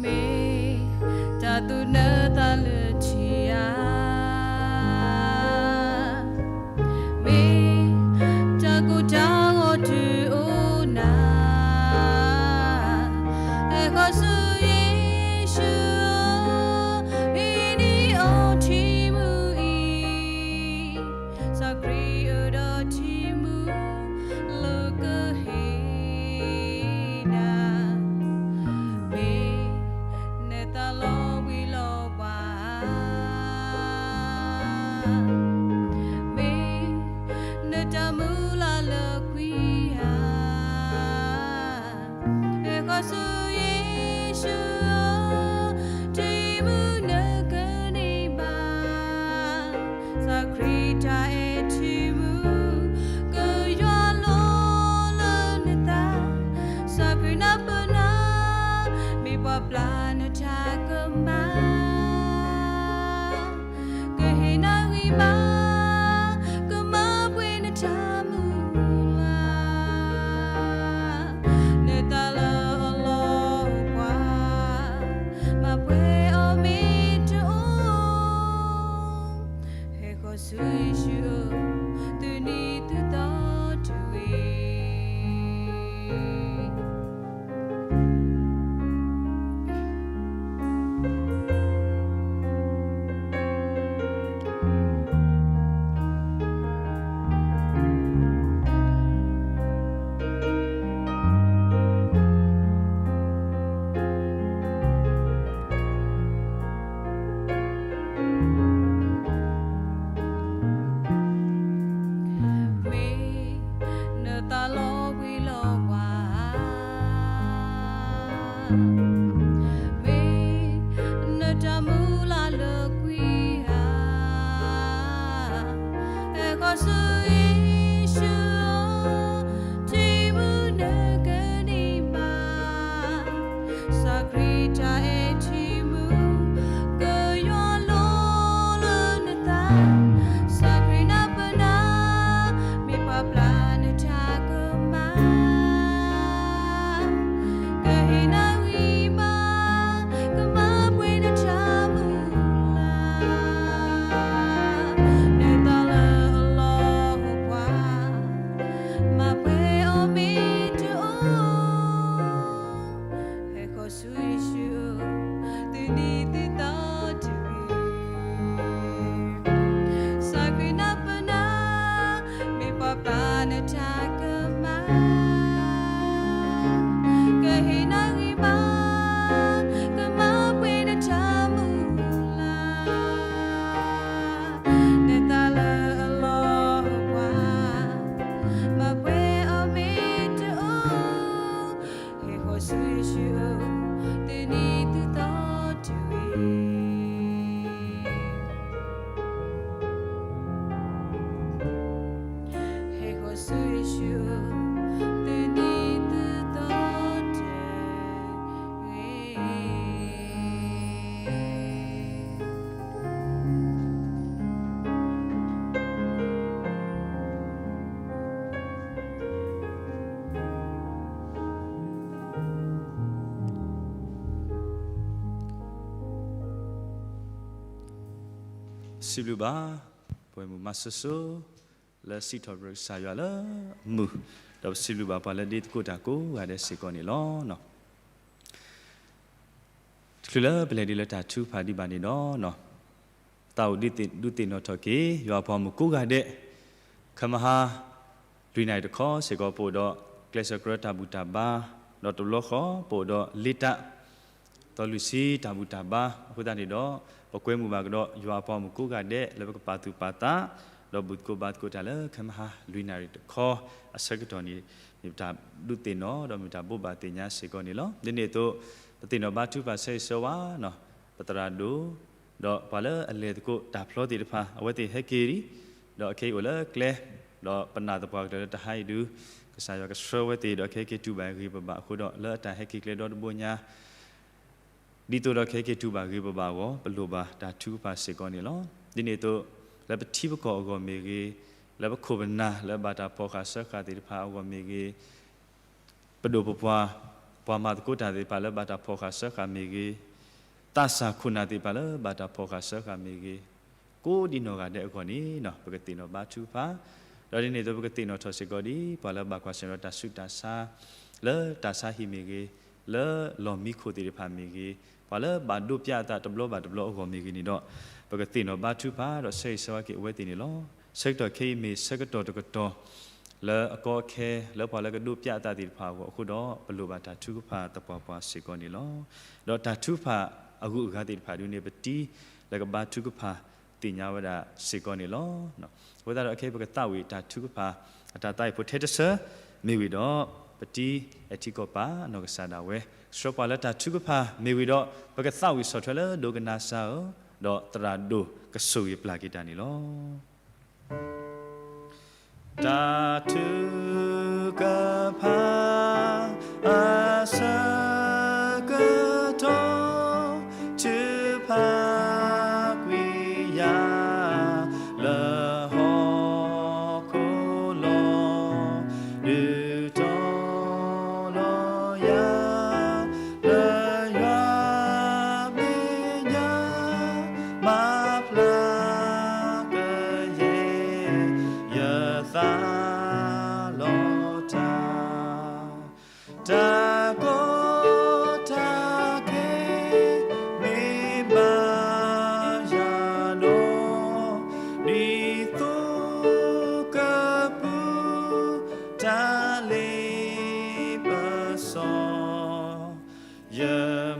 မ့ၢ်တၢ်သူၣ်နၢ်သးလၢထံဧါ, မ့ၢ်တၢ်ကိၢ်တၢ်ဂီၤတုၤအိၣ်နၤ, ဟဲဃီၤဆူယ့ၣ်ၡူးဧၢ, ဟံးန့ၢ်အီထံမူအံၤ, စီၤခရံာ်အိၣ်ဒီးထံမူ လၢကဟ့ၣ်နၤ, မ့ၢ်နသးလီၤဘှံးလီၤဘှါ, မ့ၢ်နတၢ်မုၢ်လၢ်လၢကွံဧါ, ဟဲဃီၤဆူယ့ၣ်ၡူးဧၢ, ထံမူနကန့ၢ်ဘၣ် စီၤခရံာ်တၢ်အဲၣ်ထံမူ ကယွၤလီၤလၢနသး, စီၤခရံာ်နၢ်ပၢၢ်နၤ, မ့ၢ်ပှၤပျၢ်နတၢ်ကမၣ်, ကဟ့ၣ်နၤဂံၢ်ဘါ, ကမၤပှဲၤနတၢ်မုၢ်လၢ်, နသးလၢအလီၤဘှါ, မၤပှဲၤအီၤမ့ၢ်တအိၣ် ဟဲဃီၤဆူယ့ၣ်ၡူးဧၢ, သုနံၤသုသီတုၤဝံၤ, အၤမ့ၣ်. မ့ၢ်နတၢ်မုၢ်လၢ်လၢကွံဧါ, ဟဲဃီၤဆူယ့ၣ်ၡူးဧၢ, ထံမူနကန့ၢ်ဘၣ်, စၢ်ခရံာ်တၢ်အဲၣ်ထံမူ ကယွၤလိလၢနသး, စၢ်ခရံာ်နၢ်ပၢၢ်နၤ, မ့ၢ်ပှၤပျၢ်နတၢ်ကမၣ် ကဟ့ၣ်နၤဂံၢ်ဘါ, ကမၤပှဲၤနတၢ်မုၢ်လၢ်, နသးလၢအလီၢ်အိၣ်ပှၤ, မၤပှဲၤအီၤမ့ၢ်တအိၣ်, ဟဲဃီၤဆူယ့ၣ်ၡူးဧၢ, သုနံၤသုသီတဂ့ၤ. စၢ်ခရံာ်နၢ်ပၢၢ်နၤ, မ့ၢ်ပှၤပျၢ်နတၢ်ကမၣ်, ကဟ့ၣ်နၤဂံၢ်ဘါ, ကမၤပှဲၤနတၢ်မုၢ်လၢ်, နသးလၢအလီၢ်အိၣ်ပှၤ, မၤပှဲၤအီၤမ့ၢ်တအိၣ်, ဟဲဃီၤဆူယ့ၣ်ၡူးဧၢ, သုနံၤသုသီတဂ့ၤ. ဟဲဃီၤဆူယ့ၣ်ၡူးဧၢ, သုနံၤသုသီတဂ့ၤ. စံးဘျုးဘၣ် ပဝဲမုၢ်မးစိၤစိၤ လၢစံးထီၣ်ပတြၢၤကစၢ်ယွၤလၢအမုာ်, ဒီးပစံးဘျုးဘၣ်ပှၤလၢဒ့သကိးတၢ်ကိးဂၤဒဲးစ့ၢ်ကီးန့ၣ်လီၤ. တချုးလၢပလဲၤဒံးလၢတၢ်ထုကဖၣ်ဒံးဘၣ်န့ၣ်ဒီး, သးအိၣ်ဒုးသ့ၣ်နီၣ်ထီၣ်က့ၤ ယွၤအပှၤမုၣ်ကိးဂၤဒဲး, ခဲမဟါ လွံၢ်နၣ်ရံၣ်တခီစ့ၢ်ကီး ပအိၣ်ဒီးကျဲးစၢးကြၢးတၢ်ဘူၣ်တၢ်ဘါ, ဒီးတဘျီဃီ ပအိၣ်ဒီးလ့တၢ် သီလွံၢ်ဆံတၢ်ဘူၣ်တၢ်ဘါအဃိသတးန့ၣ်ဒီး, ပကွဲမုာ်ဘၣ်ကဒီး ယွၤအပှၤမုၣ်ကိးဂၤဒဲး လၢပကပာ်သူၣ်ပာ်သး, ဒီးဘူၣ်သကိးဘါသကိးတၢ်လၢခဲမဟါ လွံၢ်နၣ်ရံၣ်တခီအဆၢကတီၢ်န့ၣ်, မ့ၢ်ပတၢ်ဒုးသ့ၣ်နီၣ် ဒီးမ့ၢ်တၢ်ဘိးဘၣ်သ့ၣ်ညါစ့ၢ်ကီးန့ၣ်လီၤ. ဒ်န့ၣ်အသိး, ပသ့ၣ်နီၣ်ဘါထုကဖၣ်ဆၢဂ့ၤဆၢဝါ ပသရၣ်ဒိၣ်, ဒီးပှၤလၢအလဲၤသကိးတၢ်ဖျီသ့ၣ်တဖၣ် အဝဲသ့ၣ်ဟဲက့ၤလံ, ဒီးအခဲအံၤအိၣ်လၢကျဲ, ဒီးပနာ်သပှၢ်ကတၢၢ်လၢတဟါအံၤဒုး, ကစၢ်ယွၤကဆှၢဝဲသ့ၣ် ဒီးကဟဲက့ၤတူၢ်ဘၣ်ဂ့ၤပဘၣ်အဃိဒီး လၢအတၢ်ဟဲက့ၤကျဲဒီတဘိညါ ဒ်သိးဒီးကဟဲက့ၤတူၢ်ဘၣ်ဂ့ၤပဘၣ်အဂီၢ် ပလိၣ်ဘၣ်တၢ်ထုကဖၣ်စ့ၢ်ကီးန့ၣ်လီၤ. ဒ်န့ၣ်အသိး, လၢပထံပကီၢ်အဂီၢ်မ့ၢ်ဂ့ၤ, လၢပခိၣ်ပနၢ်လၢဘၣ်တၢ်ဖီၣ်ဃာ်စၢဃာ်သ့ၣ်တဖၣ်အဂီၢ်မ့ၢ်ဂ့ၤ, ပဒိၣ်ပပှၢ်, ပှၤမၤသကိးတၢ်သ့ၣ်တဖၣ်လၢဘၣ်တၢ်ဖီၣ်ဃာ်စၢဃာ်မ့ၢ်ဂ့ၤ, သးစၢ်ခိၣ်နၢ်သ့ၣ်တဖၣ်လၢဘၣ်တၢ်ဖီၣ်ဃာ်စၢဃာ်မ့ၢ်ဂ့ၤ, ကိးဒံနီၢ်ဂၤဒဲးအဂီၢ်န့ၣ် ပကသ့ၣ်နီၣ်ဘါထုကဖၣ်, ဒီးဒ်န့ၣ်အသိး ပကသ့ၣ်နီၣ်ထီၣ်စ့ၢ်ကီးဒ် ပှၤလၢဘၣ်ကွၢ်ဆၢၣ်နီၤတၢ်ဆူးတၢ်ဆါ လၢတၢ်ဆါဟံၣ်မ့ၢ်ဂ့ၤ, လၢလီၢ်မံခိၣ်သ့ၣ်တဖၣ်မ့ၢ်ဂ့ၤ, ပှၤလၢဘၣ်ဒိးပျးအသးတဘျီဘၣ်တဘျီအဂီၢ်မ့ၢ်ဂ့ၤန့ၣ်ဒီး, ပကသ့ၣ်နီၣ်ဘါထုကဖၣ်ဒီးဆၢဂ့ၤဆၢဝါက့ၤအဝဲသ့ၣ်န့ၣ်လီၤ. ဆၢကတီၢ်ခဲအံၤမ့ၢ်ဆၢကတီၢ်တကတီၢ် လၢအကီအခဲ လၢပှၤလၢကဒိးပျးအသးသ့ၣ်တဖၣ်အဂီၢ်အဃိဒီး ပလိၣ်ဘၣ်တၢ်ထုကဖၣ်သပှၢ်ပှၢ်စ့ၢ်ကီးန့ၣ်လီၤ. ဒီးတၢ်ထုကဖၣ်အဂုၤအဂၤသ့ၣ်တဖၣ်ဒုးန့ၣ် ပတံၤလၢကဘါထုကဖၣ်သ့ၣ်ညါဝဲဒၣ်စ့ၢ်ကီးန့ၣ်လီၤ. အဃိသတးဒီးခဲအံၤပကသးဝံၣ်တၢ်ထုကဖၣ် အတၢ်သးအံၤဖိထဲတဆၢ မ့ၢ်ဝံၤဒီး ပတံၤအဲၣ်ထံကီၢ်ပာ်အနီၢ်ကစၢ်ဒၣ်ဝဲ ဆှၢပှၤလၢတၢ်ထုကဖၣ်မ့ၢ်ဝံၤဒီး ပကသးဝံၣ်ဆီၣ်ထွဲလၢဒိကနၣ်စၢ်ဧၢ, ဒီးသရၣ်ဒိၣ်ကဆိၣ်ဂ့ၤပျၢ်က့ၤတၢ်န့ၣ်လီၤ. တၢ်ထုကဖၣ် အဆၢကတီၢ် ထုကဖၣ်ကွံာ်ယၤ လၢဟီၣ်ခိၣ်လီၤ ဒုးတီၤလီၤယၤ လၢယွၤမဲာ်ညါ မၤဖျါကယဲၢ် ယသးလီၤတၢ် တၢ်ကီတၢ်ခဲ မ့ၢ်ဘၣ်ယၤဒီး ဒ်သိးကပူၤ တၢ်လ့ပစီ ယ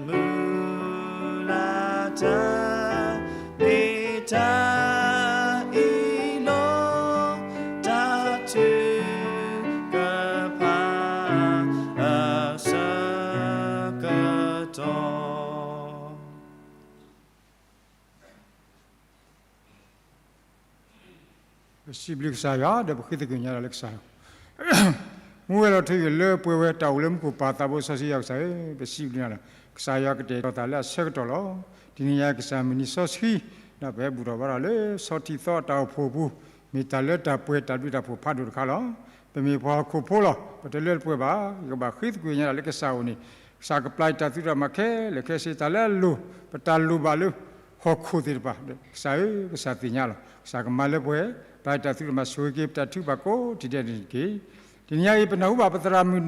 မုၢ်လၢ်တၢ် မ့ၢ်တၢ်အံၤလီၤ. တၢ်ထုကဖၣ် အဆၢက ပစံးဘျုးကစၢ်ယွၤ ဒီးပဃ့သကွံာ်ညါဒၣ်လၢကစၢ်ယွၤ မူဝဲလီၤထူယိာ်လၢပှဲၤဝဲတၢ်အိၣ်လၢမူခိၣ်ပၢ်သးဘိစီဆှံယွၤကစၢ်ဧၢ, ပစံးဘျုးနၤလီၤ. ကစၢ်ယွၤကတဲာ်ကတီၤသးလၢအဆၢကတီၢ်လီၤ. တနံၤညါကစၢ်မုၢ်နံၤစီဆှံ ဒီးပဟဲဘူၣ်ထီၣ်ဘါထီၣ်လၢဆီထံသီတၢ်အိၣ်ဖှိၣ်အပူၤ, မ့ၢ်တၢ်လၢတၢ်ပှဲၤတၢ်ဘျုးတၢ်ဖှိၣ်ဖးဒိၣ်တခါလီၤ. ပမ့ၢ်ပှၤဟီၣ်ခိၣ်ဖိလီၤ. ပတလၢတပှဲၤဘၣ်. ယကဘၣ်ဃ့သကွံာ်ညါဒၣ်လၢကစၢ်အအိၣ်န့ၣ်, ကစၢ်ကပျၢ်တၢ်သုးတၢ်မၤခဲလၢာ်ခဲဆ့ တၢ်လၢအလိၤ ပတၢ်လိၣ်ဘၣ်လၢ ဟီၣ်ခိၣ်သ့ၣ်တဖၣ်, ကစၢ်ဧၢ, ကစၢ်သ့ၣ်ညါလီၤ. ကစၢ်ကမၤလၢပှဲၤ, ပျၢ်တၢ်သုးတၢ်မၤဆိၣ်ဂ့ၤက့ၤ ပတၢ်ထုကဖၣ်ကိးထံၣ်ဒဲးန့ၣ်တက့ၢ်. တနံၤညါအံၤ ပနၢ်ဟူဘၣ်ပသရၣ်မုၣ်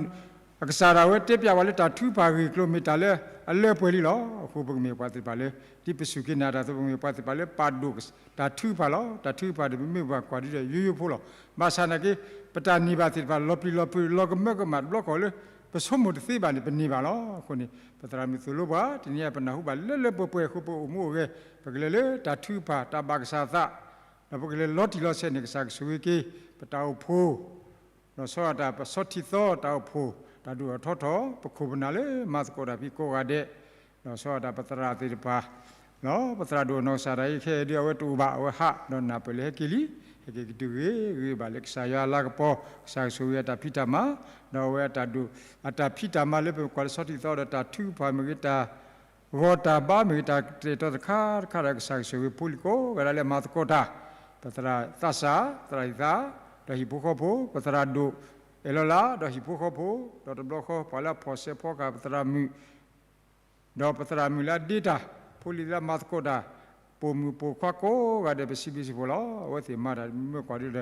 အကစၢ်ဒၣ်ဝဲတဲပျးဝဲလၢတၢ်ထုကဖၣ်ဂ့ၢ်ကျိၤမ့ၢ်တၢ်လၢအလၢပှဲၤလံလီၤ. အဃိပကမ့ၢ်ပှၤသ့ၣ်တဖၣ်လၢ ဒ်ပစူၢ်က့ၤနာ်တၢ်အသိး ပကမ့ၢ်ပှၤသ့ၣ်တဖၣ်လၢပာ်ဒိၣ်တၢ်ထုကဖၣ်လီၤ. တၢ်ထုကဖၣ်န့ၣ် ပမ့ၢ်ပှၤကွၢ်ဒ်ဒီးယိယိဖိလီၤ. ဘၣ်ဆၣ်နာ်က့ ပတၢ်န့ၢ်ဘၣ်သ့ၣ်တဖၣ် လီၤပျံၤလီၤဖုး လီၤကမၢကမၣ်တဘျီဃီလၢ ပဆိကမိၣ်တသ့ဘၣ်န့ၣ် ပန့ၢ်ဘၣ်လီၤ. အဃိန့ၣ် ပသရၣ်မုၣ်သိၣ်လိပှၤ တနံၤညါပနၢ်ဟူဘၣ်လၢလၢပှဲၤပှဲၤအဃိ ပအိၣ်မူအိၣ်ဂဲၤ ပကလဲၤလၢတၢ်ထုကဖၣ် တၢ်ဘၣ်ကစၢ်သး ဒီးပကလဲၤလီၤတံၢ်လီၤဆဲးန့ၣ် ကစၢ်ကဆိၣ်ဂ့ၤက့ၤ ပတၢ်အိၣ်ဖှိၣ် ဒီးဆီဒၣ်တၢ်ပဆီထံသီတၢ်အိၣ်ဖှိၣ် တၢ်ဒိၣ်ထီၣ်ထီထီၣ် ပခိၣ်ပနၢ်လၢမၤသကိးတၢ်ဖံးကိးဂၤဒဲး, ဒီးဆီဒၣ်တၢ်ပသရၣ်သ့ၣ်တဖၣ် လီၤ. ပသရၣ်ဒိၣ်အနီၢ်ကစၢ်ဒၣ်အံၤခဲအံၤဒ်အဝဲတအိၣ်ဘၣ် အဝဲဟးဒီးနၢ်ပၢၢ်လၢဟဲက့ၤလံ, ဟဲက့ၤကတုၤဂ့ၤဂ့ၤဘၣ်လၢကစၢ်ယွၤအလၤကပီၤ ကစၢ်ကဆိၣ်ဂ့ၤအတၢ်ဖံးတၢ်မၤ, ဒီးအဝဲအတၢ်ဒိၣ် အတၢ်ဖံးတၢ်မၤလၢပကွၢ်လၢဆီထံသီဒီးတၢ်ထုကဖၣ်မ့ၢ်ဂ့ၤ တၢ် ဂီၤတၢ်ဘါမ့ၢ်ဂ့ၤ တၢ်ကတဲာ်ကတီၤတခါတခါဒီး ကစၢ်ကဆိၣ်ဂ့ၤဖိလံၤကိးဂၤဒဲးလၢအမၤသကိးတၢ်, ပသရၣ်သးစၢ် သရၣ်ဟံၣ်သါ ဒီးဟံၣ်ဖိဃီဖိ, ပသရၣ်ဒိၣ်အဲၣ်လီၤလး ဒီးဟံၣ်ဖိဃီဖိ, ဒီးတဘျီဃီပှၤလၢအဖီၣ်ဆဲးဖီကဟၣ်ပသရၣ်မုၣ် ဒီးပသရၣ်မုၣ်လၢအဒ့တၢ် ဖိလံၤလၢအမၤသကိးတၢ် ပိာ်မုၣ်ပိာ်ခွါကိးဂၤဒဲး ပစံးဘျုးစံးဖှိၣ်လီၤ. အဝဲသ့ၣ်မၤတၢ်မ့ၢ်ကွၢ်ဒ်ဒီး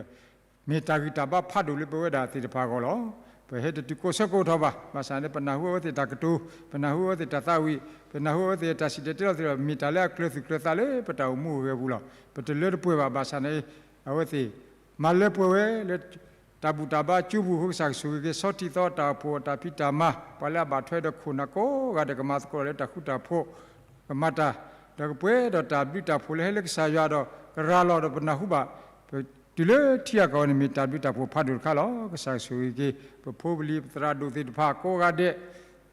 မ့ၢ်တၢ်ဂံၢ်တၢ်ဘါဖးဒိၣ်လၢပဝဲဒၣ်သ့ၣ်တဖၣ်အဂီၢ်လီၤ. ပဟဲတတုၤကိးဆၢကိးထီၣ်ဘၣ်. ဘၣ်ဆၣ်န့ၣ် ပနၢ်ဟူအဝဲသ့ၣ်တၢ်ကတိၤ, ပနၢ်ဟူအဝဲသ့ၣ်တၢ်သးဝံၣ်, ပနၢ်ဟူအဝဲသ့ၣ်တၢ်စံၣ်တဲၤတဲလီၤသ့ၣ်တဖၣ် မ့ၢ်တၢ်လၢအကျၢၤသူၣ်ကျၢၤသးလၢပတၢ်အိၣ်မူအိၣ်ဂဲၤအပူၤလီၤ. ပတလၢတပှဲၤဘၣ်. ဘၣ်ဆၣ်န့ၣ် အဝဲသ့ၣ် မၤလၢပှဲၤဝဲလၢ တၢ်ဘူၣ်တၢ်ဘါကၠိပူၤအဃိ ကစၢ်ကဆိၣ်ဂ့ၤက့ၤ ဆီထံသီတၢ်အိၣ်ဖှိၣ်အတၢ်ဖံးတၢ်မၤ, ပှၤလၢအဘၣ်ထွဲဒီးခိၣ်နၢ်ကိးဂၤဒဲး ကမၤသကိးလၢတၢ်ဃူတၢ်ဖိး, ကမၤတၢ်, ဒီးကပှဲၤဒီးတၢ်ဘျုးတၢ်ဖှိၣ်လၢဟဲလၢကစၢ်ယွၤဒီး ကရၤလီၤဒီးပနၢ်ဟူဘၣ်, ပတုၤလၢထံဂၤကီၢ်ဂၤန့ၣ် မ့ၢ်တၢ်ဘျုးတၢ်ဖှိၣ်ဖးဒိၣ်တခါလီၤ. ကစၢ်ကဆိၣ်ဂ့ၤက့ၤ ပဖိပလံၤ ပသရၣ်ဒိၣ်သ့ၣ်တဖၣ်ကိးဂၤဒဲး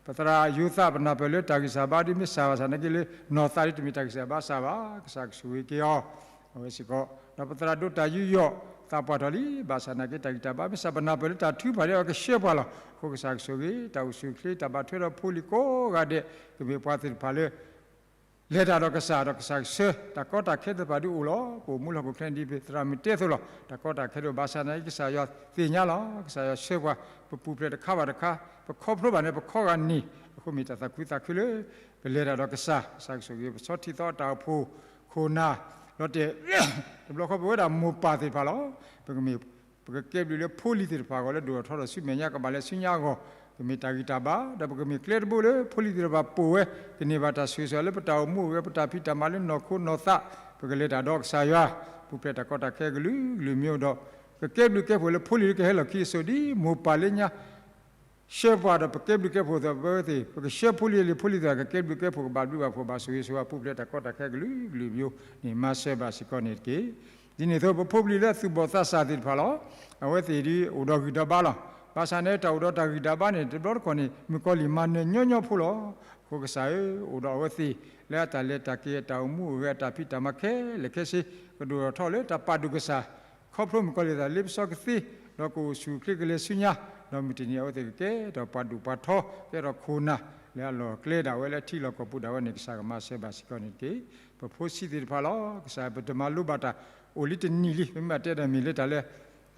ပသရၣ်ယိၤသး ပနၢ်ပၢၢ်လၢတၢ်ဂံၢ်စၢ်ဘါဒ်မ့ၢ်စၢ်ဘၣ်ဆၣ်နာ်က့လၢ နီၢ်သးဒ်တမ့ၢ်တၢ်ဂံၢ်စၢ်ဘါစၢ်ဘၣ်. ကစၢ်ကဆိၣ်ဂ့ၤက့ၤအီၤ အဝဲစ့ၢ်ကီး, ဒီးပသရၣ်ဒိၣ်တၢ်ယူးယီၣ်သးပှၢ်ထီၣ်လံ, ဘၣ်ဆၣ်နာ်က့တၢ်ဂံၢ်တၢ်ဘါမ့ၢ်စၢ် ပနၢ်ပၢၢ်လၢတၢ်ထုကဖၣ်ဒီးအကဆှၢပှၤလီၤ. အဃိကစၢ်ကဆိၣ်ဂ့ၤ တၢ်အိၣ်ဆူၣ်အိၣ်ချ့ တၢ်ဘၣ်ထွဲဒီးဖိလံၤကိးဂၤဒဲး ကမ့ၢ်ပှၤသ့ၣ်တဖၣ်လၢ လဲၤတၢ်ဒီးကစၢ်ဒီးကစၢ်ကဆှၢ တၢ်ကီတၢ်ခဲသ့ၣ်တဖၣ်ဒုးအိၣ်လီၤ. ပအိၣ်မူလၢဟီၣ်ခိၣ်ချၢန့ၣ်ဒ်ပသရၣ်မုၣ်တဲအသိးလီၤ. တၢ်ကီတၢ်ခဲဒုးအိၣ် ဘၣ်ဆၣ်နာ်က့ကစၢ်ယွၤသ့ၣ်ညါလီၤ. ကစၢ်ယွၤဆှၢပှၤ ပပူၤဖျဲးတခါဘၣ်တခါ, ပခီဖျိဘၣ်န့ၣ် ပခီဂာ်န့ၢ်, အဃိမ့ၢ်တၢ်သးခုသးခုလၢ ပလဲၤတၢ်ဒီးကစၢ်, ကစၢ်ကဆိၣ်ဂ့ၤ ပဆီထံသီတၢ်အိၣ်ဖှိၣ်, ခိၣ်နၢ်, လီၤတဲာ် တဘျီဃီပဝဲဒၣ်မိၢ်ပၢ်သ့ၣ်တဖၣ်လီၤ. ပကမ့ၢ် ပကကဲဘျုးလၢဖိလံၤသ့ၣ်တဖၣ်အဂီၢ်လၢဒိၣ်ထီၣ်ထီထီၣ်ဆူမဲာ်ညါ ကဘၣ်လဲၤဆူညါအဂီၢ်, ကမ့ၢ်တၢ်ဂံၢ်တၢ်ဘါ, ဒီးပကမ့ၢ်ကျဲတဘိလၢဖိလံၤသ့ၣ်တဖၣ်ပိာ်ဝဲ, ကန့ၢ်ဘၣ်တၢ်ဆိၣ်ဂ့ၤဆိၣ်ဝါလၢပတၢ်အိၣ်မူအိၣ်ဂဲၤ ပတၢ်ဖံးတၢ်မၤလၢနီၢ်ခိနီၢ်သး, ပကလဲၤတၢ်ဒီးကစၢ်ယွၤ, ပူၤဖျဲးတၢ်ကီတၢ်ခဲကလုာ်ကလုာ်မံၤဒီး, ကကဲဘျုးကဲဖှိၣ်လၢဖိလံၤလၢကဟဲလီၢ်ခံအစိၤဒ်မိၢ်ပၢ်လၢညါ ဆှၢပှၤဒီးပကဲဘျုးကဲဖှိၣ်သ့ၣ်အဝဲသ့ၣ်, ပကဆှၢဖိလံၤလၢဖိလံၤသ့ၣ် ကကဲဘျုးကဲဖှိၣ် ကဘၣ်ဘျုးဘၣ်ဖှိၣ် ဘၣ်ဆိၣ်ဂ့ၤဆိၣ်ဝါ ပူၤဖျဲးတၢ်ကီတၢ်ခဲကလုာ်ကလုာ်မံၤန့ၣ် မၤစၢၤဘၣ်စ့ၢ်ကီးန့ၣ်တက့ၢ်. ဒ်န့ၣ်အသိး ပဖိပလံၤလၢအသူၣ်ဘီၣ်သးစၢ်သ့ၣ်တဖၣ်လီၤ. အဝဲသ့ၣ်ဒ်အိၣ်ဒီးဂံၢ်ဒီးဘါလီၤ. ဘၣ်ဆၣ်န့ၣ် တၢ်အိၣ်ဒီးတၢ်ဂံၢ်တၢ်ဘါန့ၣ် တဘျီတခီၣ်န့ၣ် မုၣ်ကီၤလံၢ်မၤနၢၤညီညီဖိလီၤ. အဃိကစၢ်ဧၢ, အိၣ်ဒီးအဝဲသ့ၣ် လၢအတၢ်လဲၤတၢ်က့ၤ အတၢ်အိၣ်မူအိၣ်ဂဲၤ အတၢ်ဖံးတၢ်မၤခဲလၢာ်ခဲဆ့ ကဒိၣ်ထီၣ်ထီထီၣ်လၢတၢ်ပာ်ဒိၣ်ကစၢ် ခီဖျိမုၣ်ကီၤလံၢ်သးလ့ပစီကသ့, ဒီးကအိၣ်ဆူၣ်အိၣ်ချ့ကလဲၤဆူညါ, ဒီးမုၢ်တနံၤအဝဲသ့ၣ်ကကဲထီၣ်ပှၤဒိၣ်ပှၤထီ, ကဲထီၣ်ခိၣ်နၢ်လၢအလီၢ်အကျဲဒၣ်ဝဲလၢအထံလီၢ်ကီၢ်ပူၤဒၣ်ဝဲန့ၣ် ကစၢ်ကမၤစၢၤဘၣ်စ့ၢ်ကီးန့ၣ်တက့ၢ်. ပဖိဆံးသ့ၣ်တဖၣ်လီၤ. ကစၢ်ပတမၤလိဘၣ်တၢ်အိၣ်လံတနံၤလံ, မ့မ့ၢ်တဲဒီးမ့ၢ်လၢတၢ်လၢ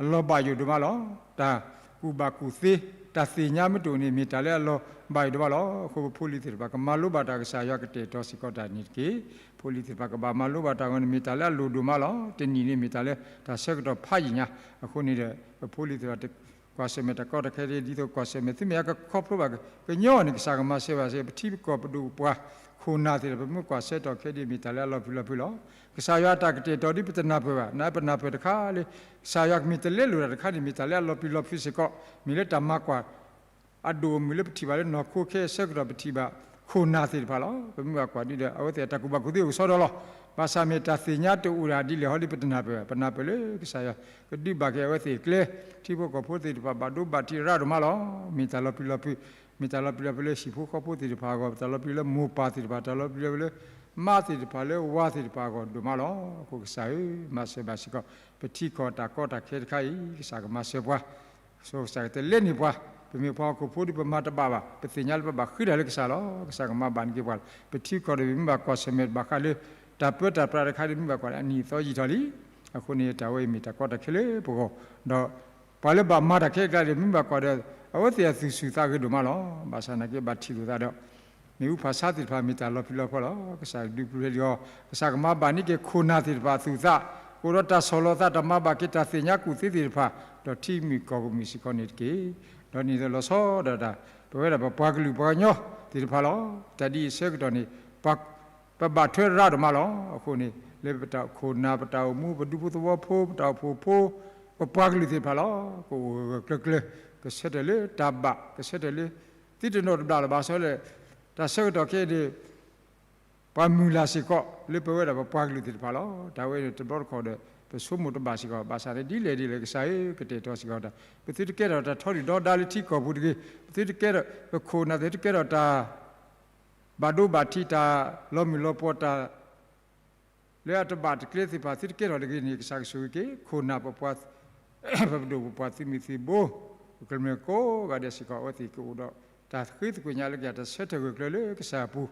အလီၤဘၣ်ယိၣ်ဒိၣ်မးလီၤ. တၢ်ကူၣ်ဘၣ်ကူၣ်သ့ တၢ်သ့ၣ်ညါမ့ၢ်တအိၣ်န့ၣ် မ့ၢ်တၢ်လၢအလီၤဘၣ်ယိၣ်ဒိၣ်မးလီၤ. အဃိပဖိလံၤသ့ၣ်တဖၣ် ကမၤလိဘၣ်တၢ်ကစၢ်ယွၤကတဲာ်ကတီၤစ့ၢ်ကီးတၢ်န့ၣ်တက့ၢ်. ဖိလံၤသ့ၣ်တဖၣ်ကဘၣ်မၤလိဘၣ်တၢ်အဂီၢ်န့ၣ် မ့ၢ်တၢ်လၢအလိၣ်ဒိၣ်မးလီၤ. တနံၤန့ၣ်မ့ၢ်တၢ်လၢတၢ်ဆၢကတီၢ်ဖးယံာ်ညါ, အဃိန့ၣ်ဒီး ပဖိလံၤသ့ၣ်တဖၣ် ကွၢ်ဆၢၣ်မဲာ်တၢ်ကီတၢ်ခဲဒ်သိးကွၢ်ဆၢၣ်မဲာ် သုမ့ၢ်အကခီဖျိဘၣ်ကညီန့ၣ် ကစၢ်ကမၤစၢၤဘၣ်စ့ၢ်ကီး ပထံပကီၢ်ပဒိၣ်ပပှၢ်ခိၣ်နၢ်သ့ၣ်တဖၣ် ပမ့ၢ်ကွၢ်ဆၢကတီၢ်ခဲဒ်မ့ၢ်တၢ်လၢအလီၤပျံၤလီၤဖုးလီၤ. ကစၢ်ယွၤအတၢ်ကတဲာ်ကတီၤဒ်ပတနၢ်ပၢၢ်ဘၣ်, နပနၢ်ပၢၢ်တခါလၢ ကစၢ်ယွၤကမ့ၢ်တလဲလိာ်တၢ်တခါန့ၣ် မ့ၢ်တၢ်လၢအလီၤပျံၤလီၤဖုးစ့ၢ်ကီး, မ့ၢ်လၢတၢ်မၤကွၢ် အဒိၣ်အမုၢ်လၢပထံၣ်ဘၣ်လၢနီၢ်ခိခဲအံၤအဆၢကတီၢ် ပထံၣ်ဘၣ်ခိၣ်နၢ်သ့ၣ်တဖၣ်လီၤ. ပမ့ၢ်ဘၣ်ကွၢ်ဒ်ဒီး အဝဲသ့ၣ်အတၢ်ကူၣ်ဘၣ်ကူၣ်သ့အိၣ်ကဆီဒီးလီၤ. ဘၣ်ဆၣ်မ့ၢ်တၢ်သ့ၣ်ညါတအိၣ်ဒၣ်ဒ်လဲၣ်ဟီဒ်ပတနၢ်ပၢၢ်ဘၣ်, ပနၢ်ပၢၢ်လၢကစၢ်ယွၤကဒုးဘၣ်က့ၤအဝဲသ့ၣ်အကျဲ, ထံဖိကီၢ်ဖိသ့ၣ်တဖၣ် ဘၣ်ဒိဘၣ်ထံးရၤဒိၣ်မးလီၤ. မ့ၢ်တၢ်လီၤပျံၤလီၤဖုး, မ့ၢ်တၢ်လီၤပျံၤလီၤဖုးလၢဟံၣ်ဖိဃီဖိသ့ၣ်တဖၣ်အဂီၢ်, တၢ်လီၤပျံၤလီၤလၢမိၢ်ပၢ်သ့ၣ်တဖၣ်, တၢ်လီၤပျံၤလီၤဖုးလၢ မါသ့ၣ်တဖၣ်လၢဝၤသ့ၣ်တဖၣ်အဂီၢ်ဒိၣ်မးလီၤ. အဃိကစၢ်ဧၢ, မၤစၢၤဘၣ်စ့ၢ်ကီး ပထံကီၢ်တၢ်ကီတၢ်ခဲတခါအံၤ ကစၢ်ကမၤစၢၤပှၤ, ဆိကစၢ်ကတလဲန့ၢ်ပှၤ, ပမ့ၢ်ပှၤဟီၣ်ခိၣ်ဖိဒီးပမၤတဘၣ်ဘၣ်, ပသ့ၣ်ညါလၢပဘၣ်ဃုတၢ်လၢကစၢ်လီၤ. ကစၢ်ကမၤဘၣ်န့ၢ်က့ၤပှၤလီၤ. ပထံကီၢ်ဒီးပမ့ၢ်ဘၣ်ကွၢ်ဆၢၣ်မဲာ်ဘၣ်ဃးလၢ တၢ်ပၢတၢ်ပြးတခါဒီးမ့ၢ်ဘၣ်ကွၢ်လၢအနံၣ်အသီယံာ်ထီၣ်လံ. အဃိန့ၣ် တၢ်ဝဲအံၤမ့ၢ်တၢ်ကီတၢ်ခဲလၢပဂီၢ်, ဒီးပှၤလၢဘၣ်မၤတၢ်ခဲအကျါဒီး မ့ၢ်ဘၣ်ကွၢ်ဒီး အဝဲသ့ၣ်အသူၣ်ဆူၣ်သးဂဲၤဒိၣ်မးလီၤ. ဘၣ်ဆၣ်သနာ်က့ ဘၣ်ထံၣ်လိာ်သးဒီး မ့ၣ်အူဖးဆါသ့ၣ်တဖၣ် မ့ၢ်တၢ်လီၤပျံၤလီၤဖုးလီၤ. ကစၢ်ဒုးပျဲဒံးအီၤ, ကစၢ်ကမၤဘၣ်န့ၢ်က့ၤခိၣ်နၢ်သ့ၣ်တဖၣ်အသူၣ်အသး, ကအိၣ်ဒီးတၢ်ဆီၣ်လီၤသး တၢ်မၤဘၣ်က့ၤတၢ်သ့ၣ်ညါကူၣ်သ့သ့ၣ်တဖၣ်, ဒီးထံမုၣ်ကီၢ်မုၣ်စ့ၢ်ကီးန့ၣ်တက့ၢ်. ဒီးန့ၣ်လီၤဆီဒၣ်တၢ် ပဝဲဒၣ်ပပှၤကလုာ်ပှၤကညီသ့ၣ်တဖၣ်လီၤ. တၢ်ဒ်အံၤအဆၢကတီၢ်န့ၣ် ပ ပဘၣ်ထွဲရၢဒိၣ်မးလီၤ. အဃိန့ၣ် လၢပတၢ်အိၣ်ခိၣ်နၢ် ပတၢ်အိၣ်မူ ပဒူဖိသဝီဖိ ပတၢ်အိၣ်ဖှိၣ်ဖိ ပပှၤကလုာ်သ့ၣ်တဖၣ်လီၤ. ကအိၣ်ဂၢၢ်ဂၢၢ်ကျၢၤကျၢၤ ကဆၢထၢၣ်လၢတၢ်ဘၣ် ကဆၢထၢၣ်လၢ သုတနီၣ်တဘျီလၢၤဘၣ် ဆီလၢ တၢ်ဆၢကတီၢ်ခဲအံၤန့ၣ် ပှၤမုၢ်လၢ်စ့ၢ်ကီး လၢပဝဲဒၣ်ပပှၤကလုာ်သ့ၣ်တဖၣ်လီၤ. တၢ်ဝဲန့ၣ်တဘျီတခီၣ်ဒီး ပဆိကမိၣ်တဘၣ်စ့ၢ်ကီး ဘၣ်ဆၣ်န့ၣ် ဒ်လဲၣ်ဒ်လဲၣ် ကစၢ်ဧၢ ကတဲာ်ကတီၤစ့ၢ်ကီးတၢ်, ပသုတကဲထီၣ်တၢ်ထီဒုၣ်ဒီဒါလၢထံကီၢ်ပူၤတဂ့ၤ, ပသုတကဲထီၣ် ပခိၣ်နၢ်သ့ၣ်တကဲထီၣ်တၢ် ဘၣ်ဒိဘၣ်ထံး တၢ်လီၤမုၢ်လီၤပှီၤ တၢ်လၢအတဘၣ်တကျဲသ့ၣ်တဖၣ် သုတကဲထီၣ်တဂ့ၤန့ၣ် ကစၢ်ကဆိၣ်ဂ့ၤက့ၤ ခိၣ်နၢ်ပပှၤ ပပဒိၣ်ပပှၢ်သုးမုၢ်သံၣ်ဘိ ပကမျၢၢ်ကိးဂၤဒဲးစ့ၢ်ကီး အဝဲသ့ၣ်ကအိၣ်ဒီးတၢ်ဃ့သကွံာ်ညါလၢကယၤ တၢ်ဆၢထၢၣ်ဂၢၢ်ကျၢၤလၢကစၢ်အပူ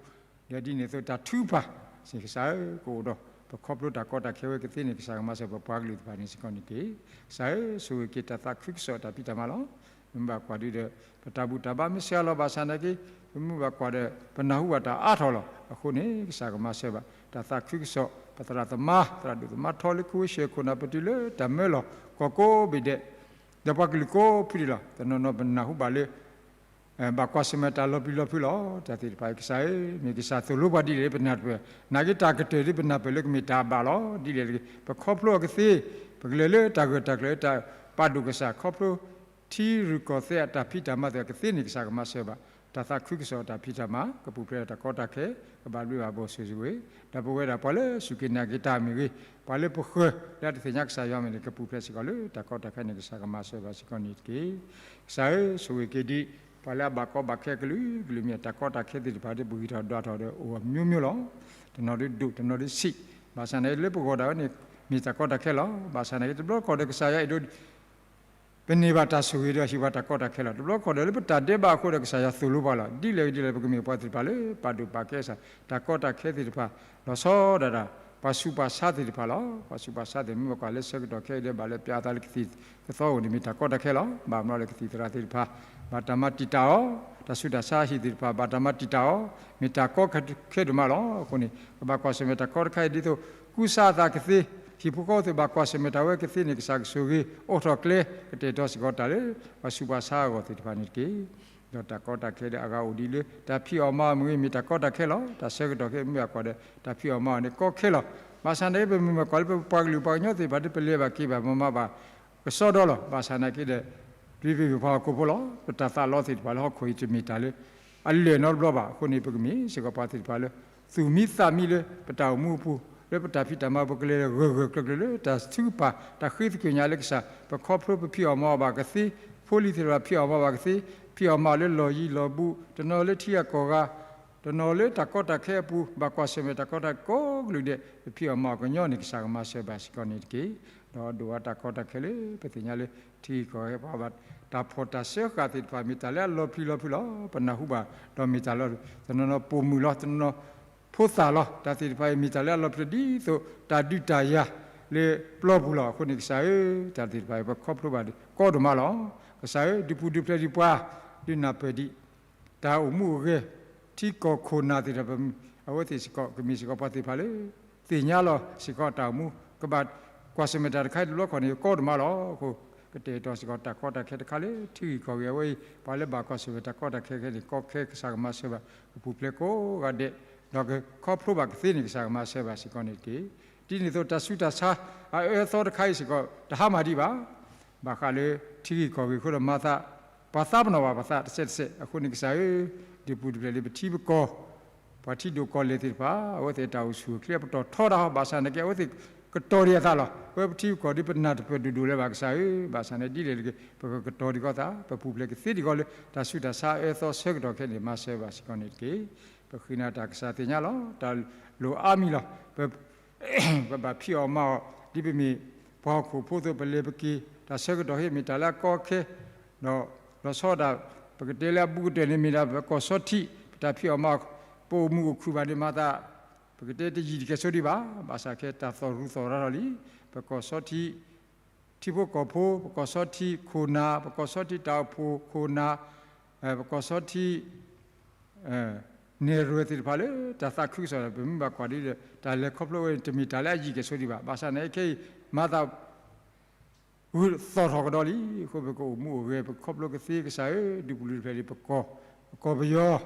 ၤ, ဒီးဒ်န့ၣ်အသိးတၢ်ထုကဖၣ် စ့ၢ်ကီး ကစၢ်ဧၢ ကအိၣ်ဒီး ပခီဖျိတၢ်ကီတၢ်ခဲဝဲကသ့န့ၣ် ကစၢ်ကမၤစၢၤပပှၤကလုာ်သ့ၣ်တဖၣ်န့ၣ်စ့ၢ်ကီးန့ၣ်တက့ၢ်. ကစၢ်ဧၢ ဆိၣ်ဂ့ၤက့ၤတၢ်သးခုကစီၣ်တၢ်ဖံးတၢ်မၤလီၤ. မ့ၢ်ဘၣ်ကွၢ်ဒုဒီး ပတၢ်ဘူၣ်တၢ်ဘါမ့ၢ်ဆှၢလီၤဘၣ်ဆၣ်သနာ်က့ ပမ့ၢ်ဘၣ်ကွၢ်ဒီး ပနၢ်ဟူဘၣ်တၢ်အါထီၣ်လီၤ. အဃိန့ၣ် ကစၢ်ကမၤစၢၤဘၣ် တၢ်သးခုကစီၣ် ပသရၣ်သမါ သရၣ်ဒိၣ်သမါထီလၢ ကဝ့ၢ်ရှဲခိၣ်နၢ်ပတုၤလၢတၢ်မၢလီၤ ကီၢ်ကိးဘ့ၣ်ဒဲး ဒီးပှၤကလုာ်ကိးဖုဒံးလီၤ. တနီၤနီၤပနၢ်ဟူဘၣ်လၢ ဘၣ်ကွၢ်ဆၢၣ်မဲာ်တၢ်လီၤပျံၤလီၤဖုးလီၤ. တၢ်သ့ၣ်တဖၣ်အံၤ ကစၢ်ဧၢ မ့ၢ်ကစၢ်သိၣ်လိပှၤဒ်လဲၣ်ပနၢ်တပၢၢ်, နာ်က့တၢ်ကတၢၢ်ဒ်ပနၢ်ပၢၢ်လၢကမ့ၢ်တၢ်ဘၣ်လီၤ. ဒ်လဲၣ်တဂ့ၤ ပခီဖျိအကသ့, ပကလဲၤလၢတၢ်ဂၢၢ်တၢ်ကျၢၤ တၢ်ပာ်ဒိၣ်ကစၢ် ခီဖျိ ထံရူၢ်ကီၢ်သဲးအတၢ်ဖံးတၢ်မၤသ့ၣ် ကသ့န့ၣ် ကစၢ်ကမၤစၢၤဘၣ် တၢ်သးခုကစီၣ်တၢ်ဖံးတၢ်မၤ ကပူၤဖျဲးတၢ်ကီတၢ်ခဲ ကဘၣ်ဘျုးဘၣ်ဘိၣ်ဆိၣ်ဂ့ၤ, ဒီးပဝဲဒၣ်ပှၤလၢစူၢ်က့ၤနာ်က့ၤတၢ်မ့ၢ်ဂ့ၤ, ပှၤလၢပဃၢၤလၢတသ့ၣ်ညါကစၢ်ယွၤမ့ၢ်န့ၣ် ကပူၤဖျဲးစ့ၢ်ကီးလၢတၢ်ကီတၢ်ခဲန့ၣ် ကစၢ်ကမၤစၢၤဘၣ်စ့ၢ်ကီးန့ၣ်တက့ၢ်. ကစၢ်ဧၢ ဆိၣ်ဂ့ၤက့ၤဒံး ပှၤလၢအဘၣ်ကီဘၣ်ခဲကလုာ်ကလုာ်မ့ၢ် တၢ်ကီတၢ်ခဲသ့ၣ်တဖၣ်ဒီး ပဂံၢ်ထီၣ်ဒွးထီၣ်ဒီးအိၣ်အမျိုးမျိုးလီၤ. တနီၤဒုးဒိၣ် တနီၤဒုးဆံး, ဘၣ်ဆၣ်န့ၣ်လၢပဂီၢ်ဒၣ်ဝဲန့ၣ် မ့ၢ်တၢ်ကီတၢ်ခဲလီၤ. ဘၣ်ဆၣ်န့ၣ် တဘျီတခီၣ်ဒီးကစၢ်ယွၤအဲၣ်ဒိး ပန့ၢ်ဘၣ်တၢ်ဆိၣ်ဂ့ၤဒီးဟ့ၣ်ပှၤတၢ်ကီတၢ်ခဲလီၤ. တဘျီတခီၣ်ဒီးလၢပတၢ်ဒဲးဘးအဃိဒီးကစၢ်ယွၤသိၣ်လိပှၤလီၤ. ဒ်လဲၣ်ဒ်လဲၣ် ပကမ့ၢ်ပှၤသ့ၣ်တဖၣ်လၢ ပာ်ဒိၣ်ပာ်ကဲကစၢ် တၢ်ကီတၢ်ခဲသ့ၣ်တဖၣ် လီၤဆီဒၣ်တၢ် ပှၤဆူးပှၤဆါသ့ၣ်တဖၣ်လီၤ. ပှၤဆူးပှၤဆါသ့ၣ်မ့ၢ်ဘၣ်ကွၢ်လၢဆၢကတီၢ်ခဲအံၤဒီး ဘၣ်လၢပျးအသးလၢကသံၣ်ကသီအိၣ်န့ၣ် မ့ၢ်တၢ်ကီတၢ်ခဲလီၤ. ဘၣ်မနုၤလၢကသံၣ်သရၣ်သ့ၣ်တဖၣ် ဘၣ်တၢ်မၤတံာ်တာ်အီၤ, တၢ်ဆူးတၢ်ဆါဟံၣ်သ့ၣ်တဖၣ် ဘၣ်တၢ်မၤတံာ်တာ်အီၤ, မ့ၢ်တၢ်ကီခဲဒိၣ်မးလီၤ. အဃိန့ၣ် ပဘၣ်ကွၢ်ဆၢၣ်မဲာ်တၢ်ကီတၢ်ခဲအံၤဒ်သိး ကူစါအသးကသ့, ဟံၣ်ဖိဃီဖိသ့ၣ်ဘၣ်ကွၢ်ဆၢၣ်မဲာ်တၢ်ဝဲကသ့န့ၣ် ကစၢ်ကဆိၣ်ဂ့ၤ အိးထီၣ်ကျဲ ကတဲာ်ကတီၤစ့ၢ်ကီးတၢ်လၢ ပှၤဆူးပှၤဆါအဂီၢ်သ့ၣ်တဖၣ်န့ၣ်တက့ၢ်. ဒီးတၢ်ကီတၢ်ခဲဒီးအဂၤအိၣ်ဒ်လၢ တၢ်ဖံးအီၣ်မၤအီၣ်မ့ၢ်ဂ့ၤ မ့ၢ်တၢ်ကီတၢ်ခဲလီၤ. တၢ်ဆၢကတီၢ်ခဲအံၤမ့ၢ်ဘၣ်ကွၢ်ဒီး တၢ်ဖံးအီၣ်မၤအီၣ်န့ၣ် ကီခဲလီၤ. ဘၣ်ဆၣ်န့ၣ် ပမ့ၢ်ဘၣ်ကွၢ်လၢပပှၤကလုာ်ပှၤကညီသ့ၣ်တဖၣ်ဒီး ပလဲၤဘၣ်က့ၤဘၣ်မၤမၤဘၣ် ကစီဒီလီၤ. ဘၣ်ဆၣ်သနာ်က့ဒီး ဒ်ပမ့ၢ်ပှၤဟီၣ်ခိၣ်ဖိလီၤ. ပတၢ်သးလီသ့ၣ်တဖၣ်လၢဟီၣ်ခိၣ်အံၤတမ့ၢ်တၢ်လၢ အလၢာ်နီတဘျီဘၣ်. အဃိန့ၣ် ပကမ့ၢ်စ့ၢ်ကီးပှၤသ့ၣ်တဖၣ်လၢ သူၣ်မံသးမံလၢပတၢ်အိၣ်မူအပူၤ, လၢပတၢ်ဖံးတၢ်မၤပူၤ ကလဲၤဂၢၢ်ဂၢၢ်ကျၢၤကျၢၤလၢတၢ်ထုကဖၣ် တၢ်ဃ့သကွံာ်ညါလၢကစၢ်, ပခီဖျိပဖံးအီၣ်မၤအီၣ်ဘၣ်ကသ့, ဖိလံၤသ့ၣ်တဖၣ်ဖံးအီၣ်မၤအီၣ်ဘၣ်ကသ့, ဖံးအီၣ်မၤအီၣ်လၢလီၢ်ယံၤလီၢ်ဘူး, တနီၤလၢထံဂၤကီၢ်ဂၤ တနီၤလၢတၢ်ကီတၢ်ခဲအပူၤ ဘၣ်ကွၢ်ဆၢၣ်မဲာ်တၢ်ကီတၢ်ခဲကိးကလုာ်ဒဲး ပဖံးအီၣ်မၤအီၣ်ကညီန့ၣ် ကစၢ်ကမၤစၢၤဘၣ်စ့ၢ်ကီးန့ၣ်တက့ၢ်. ဒီးဒိၣ်အါတၢ်ကီတၢ်ခဲလၢ ပသ့ၣ်ညါလၢ ထံဂ့ၢ်ကီၢ်ဂ့ၢ် ပှၤဘၣ်တၢ်ဖီၣ်တၢ်စၢဃာ်သ့ၣ်တဖၣ် မ့ၢ်တၢ်လၢအလီၤပျံၤလီၤဖုးလီၤ. ပနၢ်ဟူဘၣ် ဒီးမ့ၢ်တၢ်လၢ တနီၤနီၤပိာ်မုၣ်လီၤ, တနီၤနီၤဖိသၣ်လီၤ. တၢ်သ့ၣ်တဖၣ်အံၤ မ့ၢ်တၢ်လၢအလီၤပျံၤဒ်သိး တၢ်ဒုးတၢ်ယၤလၢပျီပူၤလီၤ. အဃိန့ၣ် ကစၢ်ဧၢ, တၢ်သ့ၣ်တဖၣ်အံၤ ပခီဖျိဘၣ်ဒီး ကီဒိၣ်မးလီၤ. ကစၢ်ဧၢ, ဒုးပူၤဒုးဖျဲးဒံးပှၤ, ဒုးနၢ်ပၢၢ်ဒံး တၢ်အိၣ်မူအိၣ်ဂဲၤ ထံကီၢ်ခိၣ်နၢ်သ့ၣ်တဖၣ် အဝဲသ့ၣ်စ့ၢ်ကီး ကမ့ၢ်စ့ၢ်ကီးပှၤသ့ၣ်တဖၣ်လၢ သ့ၣ်ညါလီၤစ့ၢ်ကီးတၢ်အိၣ်မူ, ကဘၣ်ကွၢ်ဆၢၣ်မဲာ်တၢ်တခါအံၤတဘျီခီၣ်န့ၣ် ကီဒိၣ်မးလီၤ. အဃိ ကတဲာ်ကတီၤစ့ၢ်ကီးတၢ်ကီတၢ်ခဲတခါလၢ ထံဂ့ၢ်ကီၢ်ဂ့ၢ်အဝဲအံၤ ပှၤလၢဘၣ်ကွၢ်ဆၢၣ်မဲာ်တၢ်ကီတၢ်ခဲခဲန့ၣ် ကီခဲကစၢ်ကမၤစၢၤဘၣ် ကပူၤဖျဲးကိးဂၤဒဲး, ဒီးကခီဖျိဘၣ်ကသ့န့ၣ် ကစၢ်ကမၤစၢၤဘၣ်စ့ၢ်ကီးန့ၣ်တက့ၢ်. ဒ်န့ၣ်အသိး တၢ်ဆူးတၢ်ဆါ အအၢအသီတခါအံၤစ့ၢ်ကီး တဟါမၢ်ဒံးဘၣ် ဘၣ်ဃးလၢထံဂ့ၢ်ကီၢ်ဂ့ၢ်အဃိဒီးမၤသး, ပှၤသးပ့ၤနီၣ်ဘၣ်ပသးတစဲးတစဲး. အဃိန့ၣ်ကစၢ်ဧၢ, ဒုးပူၤဒုးဖျဲးလၢပထံပကီၢ်, ပှၤထံဒိၣ်ကီၢ်လဲၢ်သ့ၣ်တဖၣ် အဝဲသ့ၣ်တၢ်အိၣ်ဆူၣ်အိၣ်ချ့အပတီၢ်ထီတၢ်ဟီ ဘၣ်ဆၣ်သနာ်က့ အဝဲသ့ၣ်ကတီၤဒံးအသးလီၤ. ပဝဲပထံပကီၢ်ဒီးပနၢ်တပၢၢ်ဒိၣ်ဒိၣ်လၢၤဘၣ်ကစၢ်ဧၢ, ဘၣ်ဆၣ်သနာ်က့ဒ်လဲၣ်တဂ့ၤ ပကကတီၤဒံးကီးသး, ပပူၤဖျဲးကသ့ဒံးကီးလၢ တၢ်ဆူးတၢ်ဆါအအၢအသီဆၢကတီၢ်ခဲအံၤန့ၣ် မၤစၢၤဘၣ်စ့ၢ်ကီးန့ၣ်တက့ၢ်. ပဃ့နၤတၢ်ကစၢ်သ့ၣ်ညါလီၤ. တၢ်လိၣ်အါမံၤလီၤ. ပ ပဘၣ်ဖံးအီၣ်မၤအီၣ် ဒ်ပမ့ၢ်ပှၤဟီၣ်ခိၣ်ဖိအသိး ပလဲၤပက့ၤ တၢ်ဆၢကတီၢ်ဟဲမ့ၢ်တၢ်လၢအကီအခဲ ဒီးလီၤဆီဒၣ် ပကတဲလၢအဘူးကတၢၢ်န့ၣ်မ့ၢ်ဒၣ် ပကီၢ်စီထံး ပတၢ်ဖံးအီၣ်မၤအီၣ် ပအိၣ်မုာ်အိၣ်ခုၣ်ဘၣ်န့ၣ် မၤသး ပကတဲတယံာ်တကဲဆိဒံးဘၣ်. ဘၣ်ဆၣ်ခဲတၢ်သီၣ်ရူၤသီၣ်ရၤထီၣ်လံ. ပကီၢ်စီထံး ထံဖိကီၢ်ဖိ, ပကီၢ်စီထံးခိၣ်နၢ်, ပကီၢ်စီထံးတၢ်အိၣ်ဖှိၣ်ခိၣ်နၢ်, ပကီၢ်စီထံး နဲၣ်ရွဲၣ်သ့ၣ်တဖၣ်လၢ တၢ်သးခုကစီၣ်ဒီး ပမ့ၢ်ဘၣ်ကွၢ်ဒ်ဒီး တၢ်လဲၤခီဖျိဝဲန့ၣ် တမ့ၢ်တၢ်လၢအယံာ်ကဲဆိဒံးဘၣ်. ဘၣ်ဆၣ်န့ၣ်ခဲအံၤ မၤသး ဂုာ်သီၣ်ထီၣ်ကဒီးလံ. အဃိ ပကအိၣ်မူအိၣ်ဂဲၤ ပကခီဖျိကသ့ကစၢ်ဧၢ, ဒူပူၤလုၢ်တဖျၢၣ်ဒ်ပကီၢ်, ပကီၢ်ပယီၤ,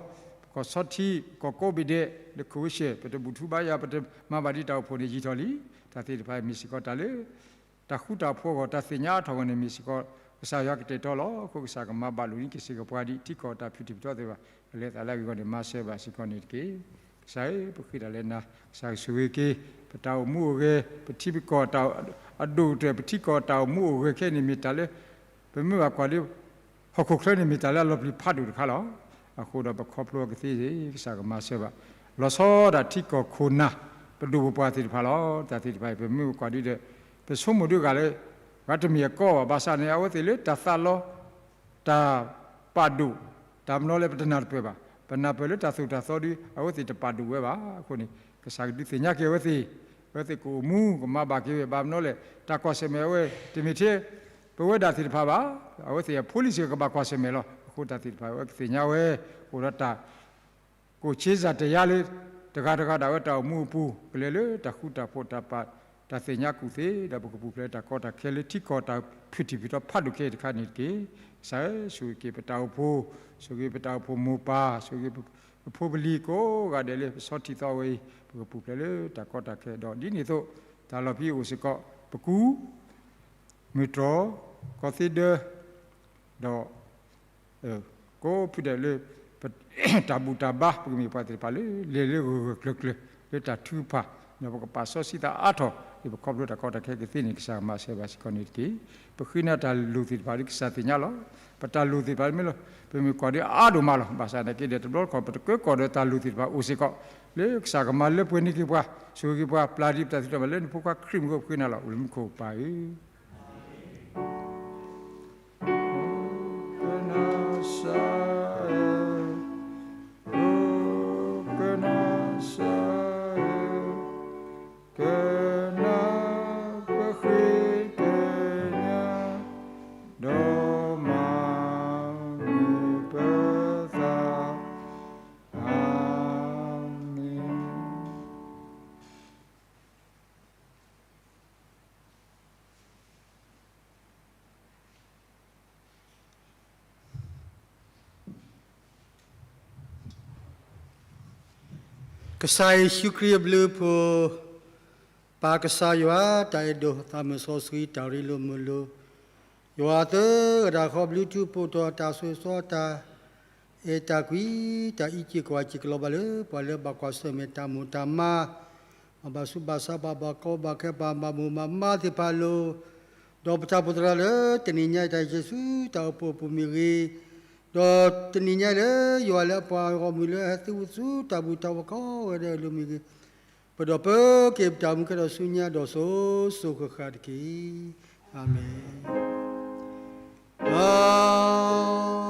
ပကီၢ်စီထံး, ပကီၢ်ကိးဘ့ၣ်ဒဲး, လၢခိၣ်ဝ့ၡဲၣ်, ပတဘူၣ်ထူဘါယွၤ ပတမၤဘၣ်ဒ်တၢ်အိၣ်ဖှိၣ်န့ၣ်ယံာ်ထီၣ်လံ. တၢ်သ့ၣ်တဖၣ်မ့ၢ်စ့ၢ်ကီးတၢ်လၢ တၢ်ဃူတၢ်ဖိးအဂီၢ် တၢ်သ့ၣ်ညါအါထီၣ်အဂီၢ်န့ၣ်မ့ၢ်စ့ၢ်ကီး ကစၢ်ယွၤကတဲာ်ကတီၤလီၤ. အဃိကစၢ်ကမၤဘၣ်လိာ်န့ၢ်က့ၤစ့ၢ်ကီးပှၤဒ်ထံကီၢ်တၢ်ဖုၣ်ထံၣ်ဖုၣ်တီသ့ၣ်တဖၣ် ကလဲၤသးလၢအဂ့ၢ်အဂီၢ်န့ၣ် မၤစၢၤဘၣ်စ့ၢ်ကီးန့ၣ်တက့ၢ်. ကစၢ်ဧၢ, ပဃ့တၢ်လၢနၤ, ကစၢ်ကဆိၣ်ဂ့ၤက့ၤ ပတၢ်အိၣ်မူအိၣ်ဂဲၤ, ပထံပကီၢ်တၢ် အဒိၣ်ကတၢၢ် ပထံကီၢ်တၢ်အိၣ်မူအိၣ်ဂဲၤခဲအံၤန့ၣ်မ့ၢ်တၢ်လၢ ပမ့ၢ်ဘၣ်ကွၢ်လၢ ဟီၣ်ခိၣ်ချၢန့ၣ်မ့ၢ်တၢ်လၢအလီၤပျံၤဖးဒိၣ်တခါလီၤ. အဃိဒီးပခီဖျိကသ့ ကစၢ်ကမၤစၢၤဘၣ် လီၤဆီဒၣ်ထံကီၢ်ခိၣ်နၢ် ပဒိၣ်ပပှၢ်သ့ၣ်တဖၣ်လီၤ. တၢ်သ့ၣ်တဖၣ်အံၤ ပမ့ၢ်ကွၢ်ဒ်ဒီး ပဆိကမိၣ်ဒုးဂၤလၢ ဂၤတမ့ၢ်အကီဘၣ်. ဘၣ်ဆၣ်န့ၣ် အဝဲသ့ၣ်လၢတၢ်သးလီ တၢ်ပာ်ဒိၣ် တၢ်မနီၤလၢပတနၢ်တပၢၢ်ဘၣ်. ပနၢ်ပၢၢ်လၢတၢ်သိၣ်တၢ်သီဒီး အဝဲသ့ၣ်တပာ်ဒိၣ်ဝဲဘၣ်. အဃိန့ၣ် ကစၢ်ကဒုးသ့ၣ်ညါက့ၤအဝဲသ့ၣ်, အဝဲသ့ၣ်ကအိၣ်မူကမၤဘၣ်က့ၤဝဲ ဘၣ်မနီၤလဲၣ် တၢ်ကွၢ်ဆၢၣ်မဲာ်အဝဲ တမ့ၢ်ထဲ ပဝဲဒၣ်သ့ၣ်တဖၣ်ဘၣ်. အဝဲသ့ၣ်အဖိလံၤစ့ၢ်ကီးကဘၣ်ကွၢ်ဆၢၣ်မဲာ်လီၤ. အဃိတၢ်သ့ၣ်တဖၣ်အဝဲကသ့ၣ်ညါဝဲ အိၣ်ဒီးတၢ် ကိၣ်ဆ့စၢ်တယါလၢ တဂၤတဂၤဒၣ်ဝဲတၢ်အိၣ်မူအပူၤ ကလဲၤလၢတၢ်ဃူတၢ်ဖိး တၢ်ပာ် တၢ်သ့ၣ်ညါကူၣ်သ့ ဒီးပကပူၤဖျဲးတၢ်ကီတၢ်ခဲလၢထံကီၢ်တၢ်ဖုၣ်ထံၣ်ဖုၣ်တီဖးဒိၣ်ခဲအံၤတခါန့ၣ်တက့ၢ်. ကစၢ်ဧၢ, ဆိၣ်ဂ့ၤက့ၤပတၢ်အိၣ်ဖှိၣ်, ဆိၣ်ဂ့ၤပတၢ်အိၣ်ဖှိၣ်မိၢ်ပၢ်, ဆိၣ်ဂ့ၤပဖိပလံၤကိးဂၤဒဲးလၢပဆီထံၣ်သီဝဲအံၤ ပကပူၤဖျဲးလၢတၢ်ကီတၢ်ခဲဒီး ဒ်န့ၣ်အသိး တၢ်လီၢ်ဖဲအံၤအိၣ်စ့ၢ်ကီး ပကူ မုၢ်တြီၢ် ကီၢ်သ့ဒၢ ဒီး ကိးဖုဒဲးလၢ တၢ်ဘူၣ်တၢ်ဘါ ပကမ့ၢ်ပှၤသ့ၣ်တဖၣ်လၢ လဲၤလၢဂၢၢ်ဂၢၢ်ကျၢၤကျၢၤ လၢတၢ်ထုကဖၣ် ဒီးပကပာ်စီဆှံသးအါထီၣ် ဒ်ပခီဖျိတၢ်ကီတၢ်ခဲကသ့န့ၣ် ကစၢ်မၤစၢၤဘၣ်စ့ၢ်ကီးန့ၣ်တက့ၢ်. ပဃ့နၤတၢ်လိၣ်သ့ၣ်တဖၣ်ဒ်ကစၢ်သ့ၣ်ညါလီၤ. ပတၢ်လိၣ်သ့ၣ်တဖၣ်မ့ၢ်လီၤ ပမ့ၢ်ကွၢ်ဒ်အါဒိၣ်မးလီၤ. ဘၣ်ဆၣ်သနာ်က့ဒီး တဘျီတခီၣ် ပတကၢကီၢ်ဒီးတၢ်လိၣ်သ့ၣ်တဖၣ်အိၣ်စ့ၢ်ကီး လၢကစၢ်ကမၤလၢပှဲၤန့ၢ်က့ၤပှၤ ဆိၣ်ဂ့ၤက့ၤပှၤ ပျၢ်ဒ်ပတၢ်သ့ၣ်တဖၣ်လၢနဖိခွါခရံာ်မံၤအဃိ ပဃ့နၤလီၤ. အိၣ်လၢမူခိၣ်ပၢ်ဧၢ ကနၣ်စၢ်ဧၢ, ကနၣ်စၢ်ဧၢ, ကနၣ်ပဃ့ကညး ဒီးမၤန့ၢ်ပသး, အၤမ့ၣ်. ကစၢ်ယ့ၣ်ၡူးခရံာ်အဘျုးအဖှိၣ်, ပၢ်ကစၢ်ယွၤတၢ်အဲၣ်ဒိၣ်, သးမုၢ်စီဆှံတၢ်ရ့လိာ်မုာ်လိာ်, ယွၤသၢဂၤတၢ်ဃီဘျုးထူးဖှိၣ်ထီၣ် တၢ်ဆိၣ်ဂ့ၤဆိၣ်ဝါ တၢ်အဲၣ်တၢ်ကွံ တၢ်အံးက့ၤကွၢ်က့ၤကလီၤဘၣ်လၢ ပှၤလၢဘၣ်ကွၢ်ဆၢၣ်မဲာ်တၢ်မိၢ်တၢ်မါ ဘၣ်ဆူးဘၣ်ဆါ ဘၣ်ကီဘၣ်ခဲ ဘၣ်မုာ်ဘၣ်မးသ့ၣ်တဖၣ်အလိၤ, ဒီးပတၢ်အိၣ်ဖှိၣ်သရၣ်လၢတနံၤညါအံၤ တၢ်ယ့ၣ်ၡူးတၢ်အိၣ်ဖှိၣ်အပူၤမ့ၢ်ဂ့ၤ, ဒီးတနံၤညါအံၤလၢယွၤလၢအပှၤဂီၢ်မုၢ်လၢဟဲသုးဝူသူတၢ်ဘူၣ်တၢ်ဘါကိးဂၤဒဲးအလိၤမ့ၢ်ဂ့ၤ, ပဒိးပၢက့ၤပတၢ်အိၣ်မူခဲဒီးဆူညါ ဒီးစိၤစိၤဃၣ်ဃၣ်တက့ၢ်. အၤမ့ၣ်.